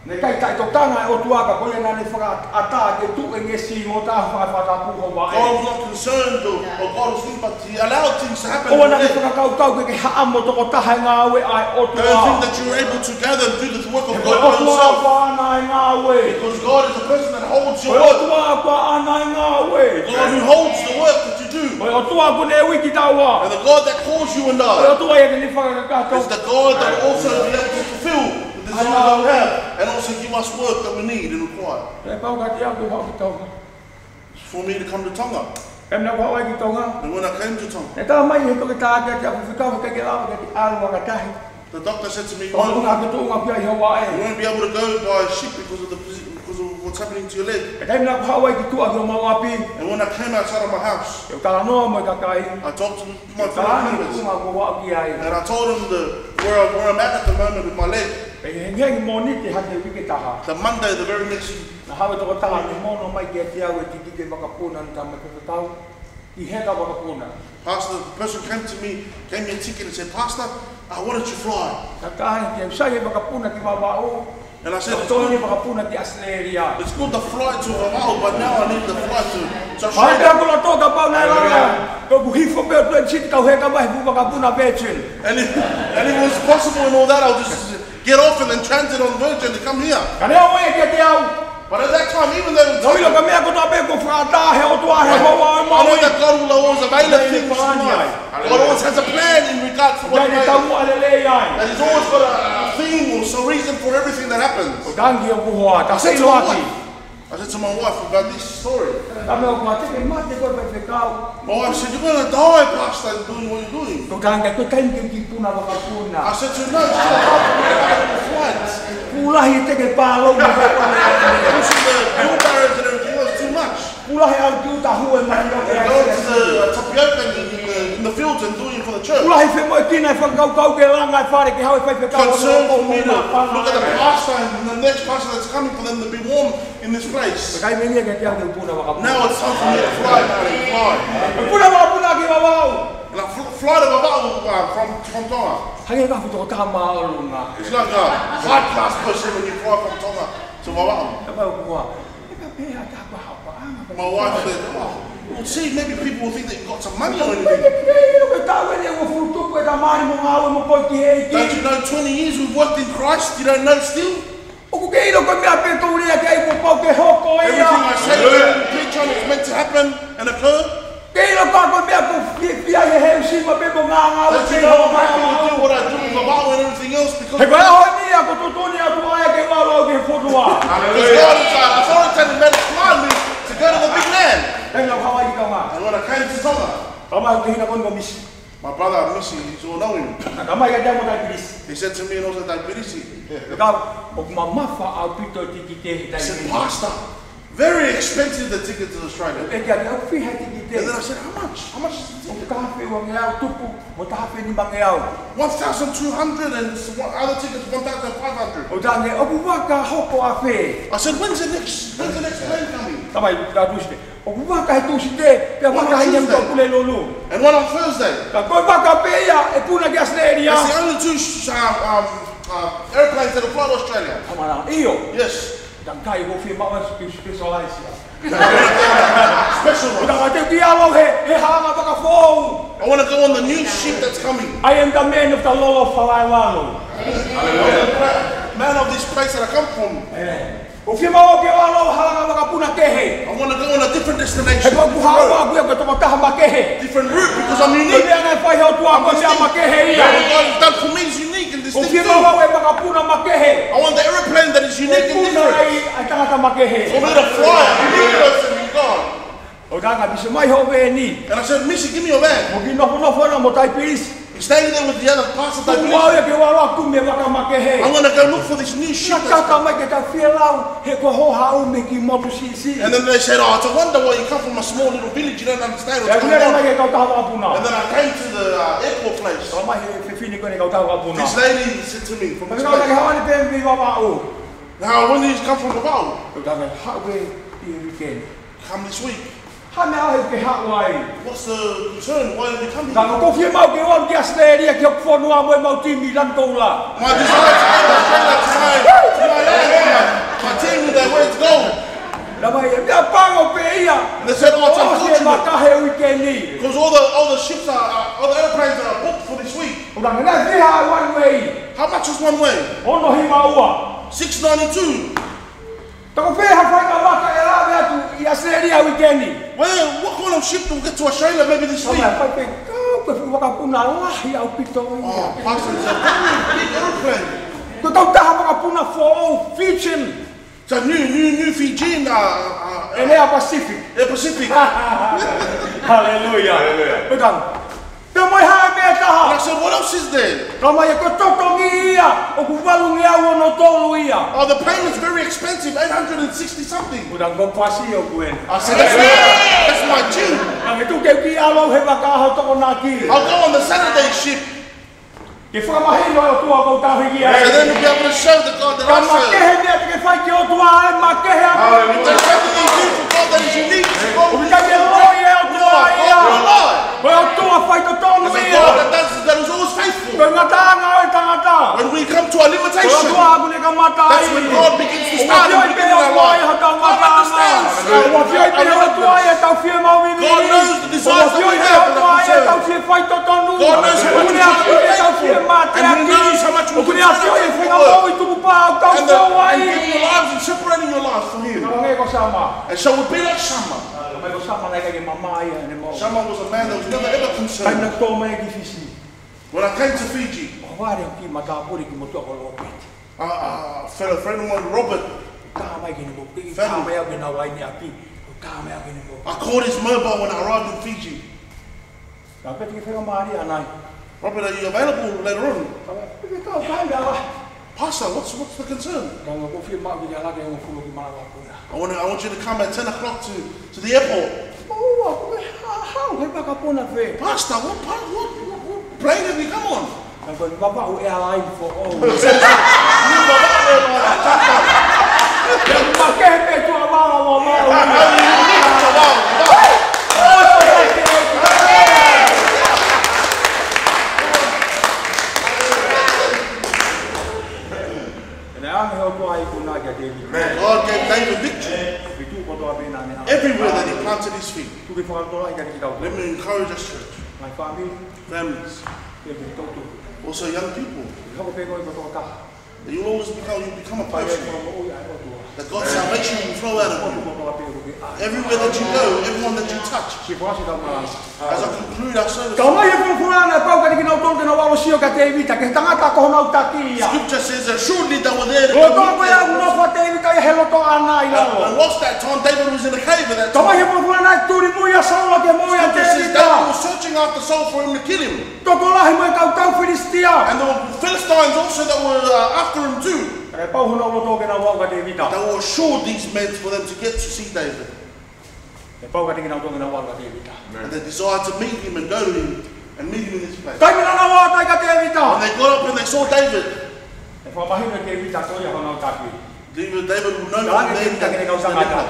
Naʻe ʻikai taʻetokanga e ʻOtua, ka ko ia naʻa ne fakaʻatā ke tuʻu e ngeʻesi mo e taha fakatāpū Hawaiʻi. God was not concerned or, or God was thinking, but he allowed things to happen in your life. ʻOua naʻa ke fakakaukau ke ke haʻamo tokotaha e ngāue ʻa e ʻOtua. Don't think that you were able to gather and do the work of God by yourself. He ko e ʻOtua ʻoku ʻaʻana e ngāue. Because God is the person that holds your work. Ko e ʻOtua ʻoku ʻaʻana e ngāue. The God who holds the work that you do. Ko e ʻOtua ʻoku ne ui kitaua. And the God that calls you and I. Ko e ʻOtua ia te ne fakakakato. Is the God that also be able to fulfill the desires that we have and also give us work that we need and require. Naʻe pau kiate au ke haʻu ki Tonga. For me to come to Tonga. Taimi naʻa ku haʻu ai ki Tonga, and when I came to Tonga, naʻe talamai ʻe he toketā kiate au, Faifekau, ʻoku ʻikai ke lava ke ke ʻalu vaka tahi. The doctor said to me, "You won't, ʻoku ke tuʻunga pē ia ʻi Hawaiʻi, you won't be able to go by ship because of the posi-, because of what's happening to your leg." Taimi naʻa ku haʻu ai ki tuʻa ki homau ʻapi, and when I came outside of my house, ʻo talanoa mo e kakai, I talked to my family members, ʻo talanoa ki he tuʻunga ʻoku ou aʻu ki ai, and I told them the, where I, where I'm at at the moment with my leg. Pea hengihengi Mōnite hake uike taha, the Monday, the very next week, naʻe haʻu e tokotaha ʻo ne mono mai kiate au e tikite vakapuna, naʻa ne talamai, Faifekau, ʻi heka vakapuna. Pastor, the person came to me, gave me a ticket and said, "Pastor, I wanted to fly." Naʻa ku talaange, sai e vakapuna ki Vavaʻu. And I said, "It's good, tonu e vakapuna ki ʻAositelēlia. It's good the flight to Vavaʻu, but now I need the flight to, to Australia." Pea ko e loto kapau naʻe lava, ko ʻeku hifo pē ʻo tuʻu ʻi he siti kau heka mai he fuʻu vakapuna Virgin. And if, and if it was possible and all that, I'll just get off and then transit on Virgin to come here. Ka neongo ia kiate au, but at that time, even though, naʻa ku ʻilo ko e meʻa kotoa pē ʻoku fakaʻatā ʻe he ʻOtua ʻi he, I, Hawaii, I know that God will always avail of things for life. Hallelujah. God always has a plan in regards to what, naʻa ne taumuʻa lelei ai, that he's always got a, a theme or some reason for everything that happens. ʻO tangi ʻoku hoa, ka I said to my wife, I said to my wife about this story. Ka me o kua te ke mate koe, Faifekau. My wife said, "You're gonna die, Pastor, in doing what you're doing." Ko e taimi, ko e taimi ke u kiʻi puna vakapuna. I said to her, "No, it's not about the flight." Kuo lahi e teke pālou mo e, pushing the wheelbarrows and everything was too much. Kuo lahi e ʻalu ki ʻuta hū e mani o ke, going to the tapioca in, in the, in the fields and doing it for the church. Kuo lahi e femoʻuekina e fakakaukau ke langa e fale ke haʻu e faifekau. Concern for me to look at the pastor and the next pastor that's coming for them to be warm in this place. Ka ʻi ai e meʻa kiate au ke u puna vakapuna. Now it's time for me to fly, darling, fly. Puna vakapuna ki Vavaʻu. And I fl-, fly to Vavaʻu, uh, from, from Tonga. Hangē ko ha fuʻu tokotaha māʻolunga. It's like a high class person when you fly from Tonga to Vavaʻu. Ka ʻoku ou ʻeke, ʻe ka pehē ha taha paʻanga. My wife said, "Oh, well, see, maybe people will think that you've got some money or anything. Don't you know twenty years we've worked in Christ, you don't know still?" ʻOku ke ʻilo ko e meʻa pē ʻoku ou lea ki ai kuo pau ke hoko ia. Everything I say, I preach on, it's meant to happen and occur. Ke ʻilo ko e meʻa ʻoku ou fiefia ai he ʻosi ma pē mo ngāngau. Don't you know I'm happy to do what I do in Vavaʻu and everything else because, he ko e ʻaho ni ʻoku tuʻutuʻuni atu ai ke u ʻalu au ki he fonua. Because God has, uh, authoritated me to fly me to go to the big land. Taimi naʻa ku haʻu ai ki Tonga, and when I came to Tonga, talamai ʻe he hingoa ko eni ko Misi. My brother, Misi, he's all knowing. Naʻe talamai kiate au mo Taipilisi. He said to me and also Taipilisi. Ka ʻoku mamafa ʻaupito e tikite he taimi ni. He said, "Pastor, very expensive, the ticket to Australia." ʻOku ou ʻeke ʻoku fiha e tikite. And then I said, "How much? How much is the ticket?" ʻOku taha afe uangeau tupu mo taha afe nimangeau. One thousand two hundred and s-, one, other tickets, one thousand five hundred. ʻOku ou talaange, ʻoku vaka hoko afe? I said, "When's the next, when's the next plane coming?" Talamai, ka Tūsite. ʻOku vaka he Tūsite, pea vaka he Niusi Pulelulu. And one on Thursday. Ka ko e vaka pē ia ʻe puna ki ʻAositelēlia. That's the only two sh-, um, um, uh, airplanes that will fly to Australia. Talamai, ʻio. Yes. Ka ʻoku ʻikai, ʻoku ou fiemaʻu ʻa e spe-, specialize ia. Special ones. Ka ʻoku ou ʻalu au he, he halanga vaka foʻou. I wanna go on the new ship that's coming. I am the man of the Lolo Falaevalu. Man of this place that I come from. ʻOku ou fiemaʻu ke u ʻalu au he halanga vakapuna kehe. I wanna go on a different destination. He ʻoku ou haʻu au ia ko e tokotaha makehe. Different route because I'm unique. Ko e meʻa naʻe fai ʻe he ʻOtua ko e meʻa makehe ia. What God has done for me is unique and distinct too. ʻOku ou fiemaʻu au e vakapuna makehe. I want the airplane that is unique and different. ʻOku puna ai ʻa e tangata makehe. For me to fly a unique person in God. ʻOku ou talaange, Misi, ʻomai hoʻo veni. And I said, "Misi, give me your van." Mo kiʻi nofonofo ʻana mo Taipilisi. He Staying there with the other pastor, they Kuo believe, au ia ke u ʻalu ʻo kumi e vaka makehe. I'm gonna go look for this new sheep that's Naʻa tau come. Mai ke tau fie lau, he ko hoʻo haʻu mei he kiʻi motu siʻisiʻi. And then they said, "Oh, it's a wonder why you come from a small little village, you don't understand what's going on." Pea u lele mai ki he kautaha vakapuna. And then I came to the, uh, airport place. Talamai ʻe he fefine ko eni kautaha vakapuna. This lady said to me, from this place, Kapau naʻa ke haʻu eni pē mei Vavaʻu. Now, when you come from Vavaʻu, Kapau naʻa ke haʻu eni he weekend. Come this week. Ko e hā e meʻa ʻoku ke haʻu ai? What's the concern? Why are you coming? Kapau ʻoku ke fiemaʻu ke u ʻalu ki ʻAositelēlia ki hoku fonua mo ʻemau timi, lanu koula. My desire to go to Australia to my, to my, uh, my team with their words gold. Talamai ʻe meʻapango pē ia. And they said, "Oh, it's unfortunate." Ko e maka he weekend ni. 'Cause all the, all the ships are, are, all the airplanes are booked for this week. Ko e hā e meʻa ʻe fiha e one way? How much is one way? Ono hiva ua. Six ninety-two. Toko fē ha faʻahinga vaka ʻe lave atu ʻi ʻAositelēlia weekend ni? Well, what kind of ship will get to Australia maybe this week? Talamai ʻe fai pē, kau pē fuʻu vakapuna lahi ʻaupito ia. Oh, Pastor, it's a very big aeroplane. Ko e kautaha vakapuna foʻou Fijian. It's a new, new, new Fijian, uh, uh, uh, ʻEne Air Pacific. Air Pacific. Hallelujah. Hallelujah. Pea u tala, pea mo e hā e meʻa ʻe taha? And I said, "What else is there?" Talamai ʻe ko e totongi ia, ʻoku valungeau ono tolu ia. Oh, the plane is very expensive, eight hundred and sixty something. Pea u tala, ko e pasi ʻoʻoku eni. I said, "That's my, that's my tune." Naʻa ke tuku ke u kiʻi ʻalu au he vaka ʻaho Tokonaki. I'll go on the Saturday ship. Ke fakamahino e ʻOtua ʻoku ou tauhi ki ai. So then you'll be able to show the God that I serve. Ka makehe e meʻa te ke fai ki he ʻOtua, ʻe makehe ʻa e ʻOtua. If there's something you do for God that is unique to God, ʻoku ʻikai ke loi e ʻOtua ia. You're a liar. Ko e ʻOtua faitotonu ia. There's a God that does, that is always faithful. Ko e ngataʻanga ʻo e tangata. When we come to our limitation, ko e ʻOtua ʻoku ne kamata ai. That's when God begins to start and begin in our life. ʻOku ʻafioʻi pē e ʻOtua ia hotau ngataʻanga. God understands. ʻOku ʻafioʻi pē e ʻOtua ia hotau fiemaʻu vivili. God knows the desires that we have and our concern. ʻOku ʻafioʻi pē e ʻOtua ia hotau fie faitotonu. God knows how much we need to be faithful. ʻOku ne ʻafioʻi hotau fie mateaki. And he knows how much we can suffer for the work. ʻOku ne ʻafioʻi e faingamālie ʻi tuku pā hotau foua ai. And, and giving your lives and separating your life for him. Ka hangē ko Sama. And so we'll be like Sama. Talamai ko Sama naʻe ʻikai ke mamahi ia ʻene moʻui. Sama was a man that was never ever concerned. Taimi naʻa ku tō mai ki Fisi. When I came to Fiji, ʻOhovale hoku kiʻi matāpule ki he motuʻa ko Lōpeti. A, a fellow friend of mine, Robert. Talamai ke ne mo, Family. Talamai au ke nau ʻi ʻapi. Talamai au ke ne mo. I called his mobile when I arrived in Fiji. Ka peti ke faingamālie ʻanai. Robert, are you available later on? Ka peti ke tau kai ala. Pastor, what's, what's the concern? Ka ʻoku ou fiemaʻu ke ke ala ki he hongofulu ki Malakapuna. I want, I want you to come at ten o'clock to, to the airport. ʻOua, ko e hā, hā, he Malakapuna fē? Pastor, what, pa-, what, what, what plane have you come on? Ka ko e Vavaʻu Airline foʻou. New Vavaʻu Airline, I come on. Makehe pē tuʻa Vavaʻu, Vavaʻu. Unique to Vavaʻu. Naʻe ʻoange ʻe he ʻOtua e ikuna kia Tēvita. God gave David victory. Feituʻu kotoa pē naʻa ne ʻalu. Everywhere that he planted his feet. Tuku ke fakalotolahi kiate kitautolu. Let me encourage us, church. Ngaahi fāmili. Families. Pea mo kitautolu. Also young people. ʻE hoko pē koe ko e tokotaha. You always become, you become a person. Fai e fakamoʻui ʻa e ʻOtua. That God's salvation will flow out of you. Kotoa pē ʻoku ke ʻalu. Everywhere that you go, everyone that you touch. Ke fasi ka mala. As I conclude our service, Talamai ʻe he folofola naʻe pau kiate kinautolu te nau ʻalu ʻo sio kia Tēvita, ki he tangata ko honau taki ia. Scripture says that surely they were there to meet Tēvita. Ko e taimi ko ia ʻoku nofo ai Tēvita ia he loto ʻana ʻi lalo. And, and whilst that time, David was in the cave at that time. Talamai ʻe he folofola naʻe tulimui ʻa Saula ke moʻui ʻa Tēvita. Scripture says David was searching after Saul for him to kill him. Tokolahi mo e kau tau Filisitia. And there were Philistines also that were, uh, after him too. Ka naʻe pau honau loto ke nau ō kia Tēvita. They were assured, these men, for them to get to see David. Naʻe pau kiate kinautolu ke nau ō kia Tēvita. And they desired to meet him and go to him and meet him in this place. Taimi naʻa nau ō ai kia Tēvita. When they got up and they saw David, Naʻe fakamahino ʻe Tēvita ko ia honau taki. David, David would know from there that he's the leader. Talaange ʻe Tēvita ki heʻene kau tangata.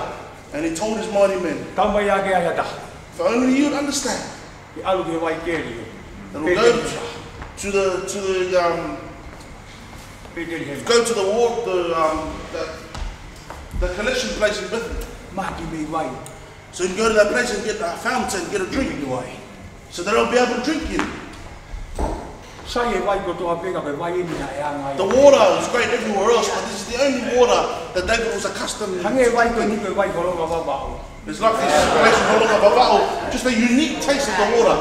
And he told his mighty men, Talamai ʻe au ke ʻai ha taha. If only you would understand. Ke ʻalu ki he vai keli. That will go to the, to the, um, Petelihema. Go to the ward, the, um, the, the collection place in Bethany. Mahaki mei vai. So you can go to that place and get a fountain, get a drink. Mei vai. So that they'll be able to drink in. Sai e vai kotoa pē ka ko e vai eni naʻe anga ai. The water was great everywhere else, but this is the only water that David was accustomed to drinking. Hangē e vai ko eni ko e vai Holonga Vavaʻu. It's like this place in Holonga Vavaʻu, just a unique taste of the water.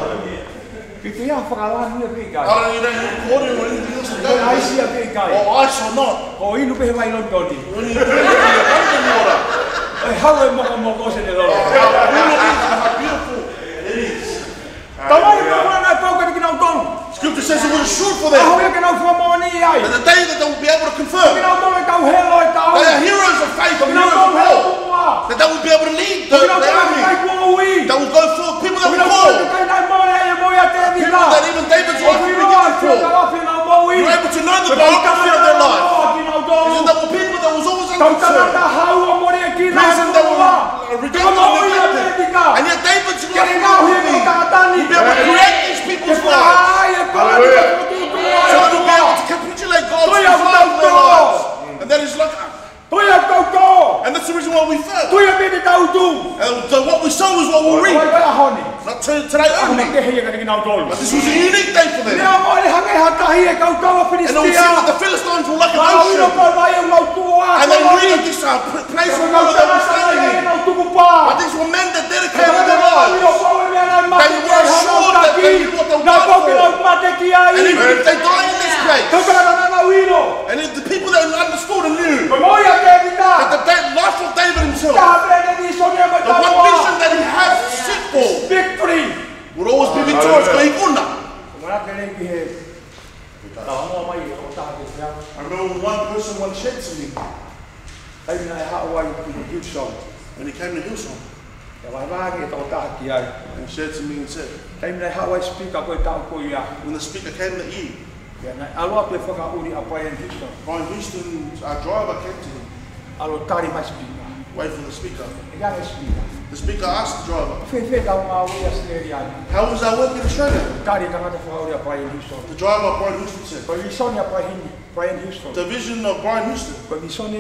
Ke te ia fakalanu ia pe ʻikai. I don't need any water or anything else to go with it. Pe ʻaisi ia pe ʻikai. Or ice or not. Ko e inu pē he vai Lonitoni. When you drink it, you drink the water. ʻE hau e mokomoko ʻo Senelolo. Oh, how cool it is and how beautiful it is. Talamai ʻe he folofola naʻe pau kiate kinautolu. It says it was assured for them. ʻAho ia ke nau fakamoʻoni ai. That the day that they will be able to confirm. Ke nau tau helo e tau. They are heroes of faith and heroes of war. Ke nau tau helo. That they will be able to lead the, the army. Ke nau tau helo. That will go forth. People that will call. Ke nau tau helo. People that even David's wife will be given for. You're able to know the biography of their life. Is that there were people that was always under concern. Prison that were rejected and neglected. And yet David's wife will be able to create these people's lives. Hallelujah. So that we'll be able to capitulate God's desire for their lives. And that is like, and that's the reason why we fail. And so what we sow is what we'll reap. Not to, today only. But this was a unique day for them. And it would seem that the Philistines were like an ocean. And they knew that this, uh, pr-, place of water they were standing in. But these were men that dedicated their lives. They were assured that they knew what they were going for. And even if they die in this place, and if the people that understood and knew that the da-, life of David himself, the one vision that he has to seek for, would always be victorious. Ko e ikuna. I remember one person once said to me, when he came to Hillsong, and he said to me and said, when the speaker came that year, Brian Houston, our driver, came to him. Wait for the speaker. The speaker asked the driver, "How was our work in Australia?" The driver, Brian Houston, said, the vision of Brian Houston is our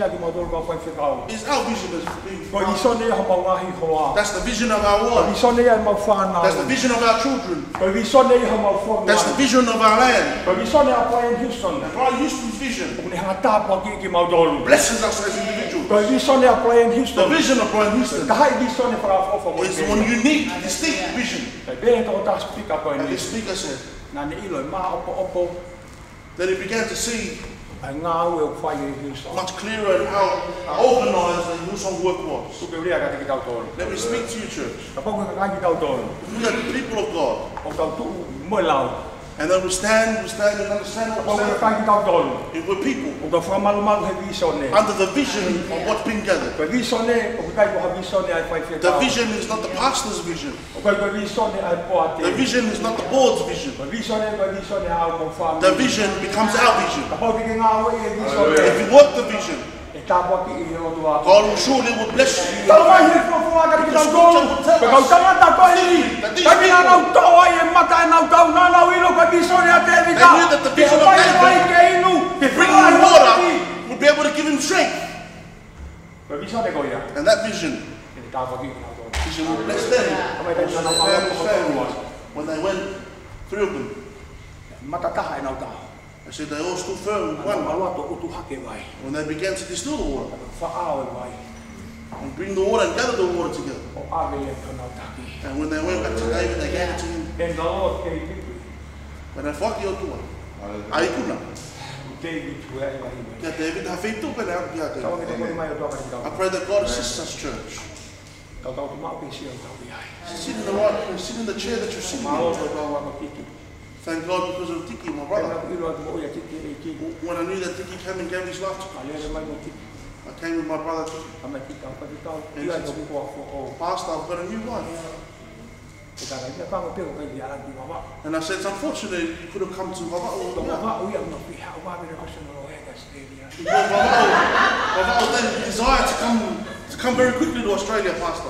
vision as being, that's the vision of our wife. That's the vision of our children. That's the vision of our land. And Brian Houston's vision blesses us as individuals. The vision of Brian Houston is one unique, distinct vision. And the speaker said, then he began to see much clearer how organized the Hillsong work was. Let me speak to you, church. If we are the people of God, and then we stand, we stand and understand what we stand, if we're people under the vision of what's been gathered. The vision is not the pastor's vision. The vision is not the board's vision. The vision becomes our vision. If you work the vision, God will surely will bless you. The scripture will tell us that these people, they knew that the vision of David, bringing water, would be able to give him strength. And that vision, vision will bless them. When they went, three of them, they said they all stood firm. One, when they began to distill the water and bring the water and gather the water together. And when they went back to David, they gave it to him. Pea naʻe foaki ʻe he ʻOtua ʻa e ikuna kia David, ha feituʻu pē naʻe ʻoatu kia David. I pray that God assists us, church. Sit in the right place, sit in the chair that you're sitting in. Thank God because of Tiki, my brother. When I knew that Tiki came and gave his life to Christ, I came with my brother Tiki. And he said to me, "Pastor, I've got a new wife." And I said, "It's unfortunate you couldn't have come to Vavaʻu." Because Vavaʻu, Vavaʻu then desire to come, to come very quickly to Australia, Pastor.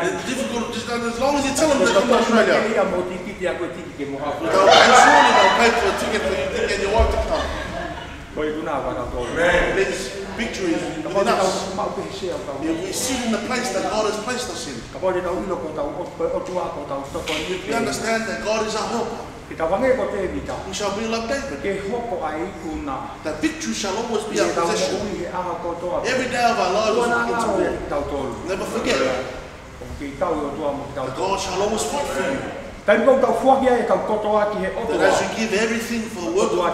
It's difficult, just as long as you tell them to come to Australia, they'll pay for a ticket for you, Tiki, and your wife to come. This victory is within us. If we sit in the place that God has placed us in, if we understand that God is our helper, we shall be like David. That victory shall always be our possession. Every day of our lives, never forget that God shall always fight for you. That as you give everything for the work of God,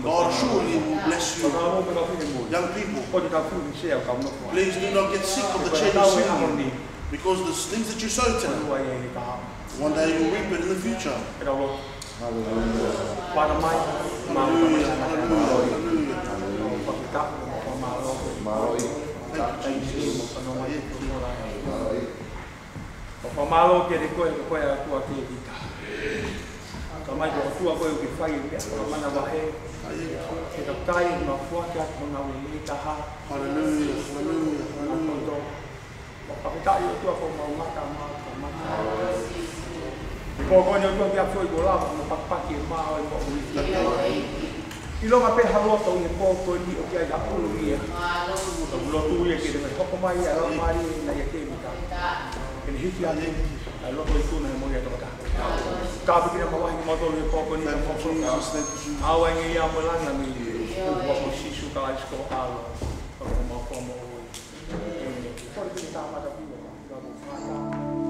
God surely will bless you. Young people, please do not get sick of the chair you're sitting in, because the things that you sow today, One day you'll reap it in the future. Ke tau lotu. Hallelujah. Father mai, mālō mai. Hallelujah. Hallelujah. Fakafetaʻi, mālō. Mālō. Thank you, Jesus. Mālō. Fakamālō kiate koe, ko koe ʻa e ʻOtua ʻoku ʻikai. Ka mai ko e ʻOtua koe ʻoku ke fai e meʻa, ko e manavahē. Ke kakai, ma fua ke atu, ma ngau lelei taha. Hallelujah, hallelujah, hallelujah. Fakafetaʻi ʻOtua ko mau mata, mau mata. Ko koe ʻOtua ke afoi ko lava, mo pakipaki e mā ʻo e moʻui. ʻIlonga pē ha loto ʻi he pō ko eni ʻoku ʻi ai ha ʻulu ia. Ka lotu ia ke ne hoko mai ʻa e Laumālie na ia ke mita. Ke ne hiki atu ʻa e loto ʻi tuna he moʻui ʻa e tangata. Ka piki na mavahe ki mautolu he pō ko eni ka moko. Thank you, Jesus. Thank you, Jesus. ʻAua ʻi he ʻao mo e langi ni. Ko Sīsū Kalaisi ko e ʻAlo. Ko e Fakamoʻui. Ko e piki tā mata pio.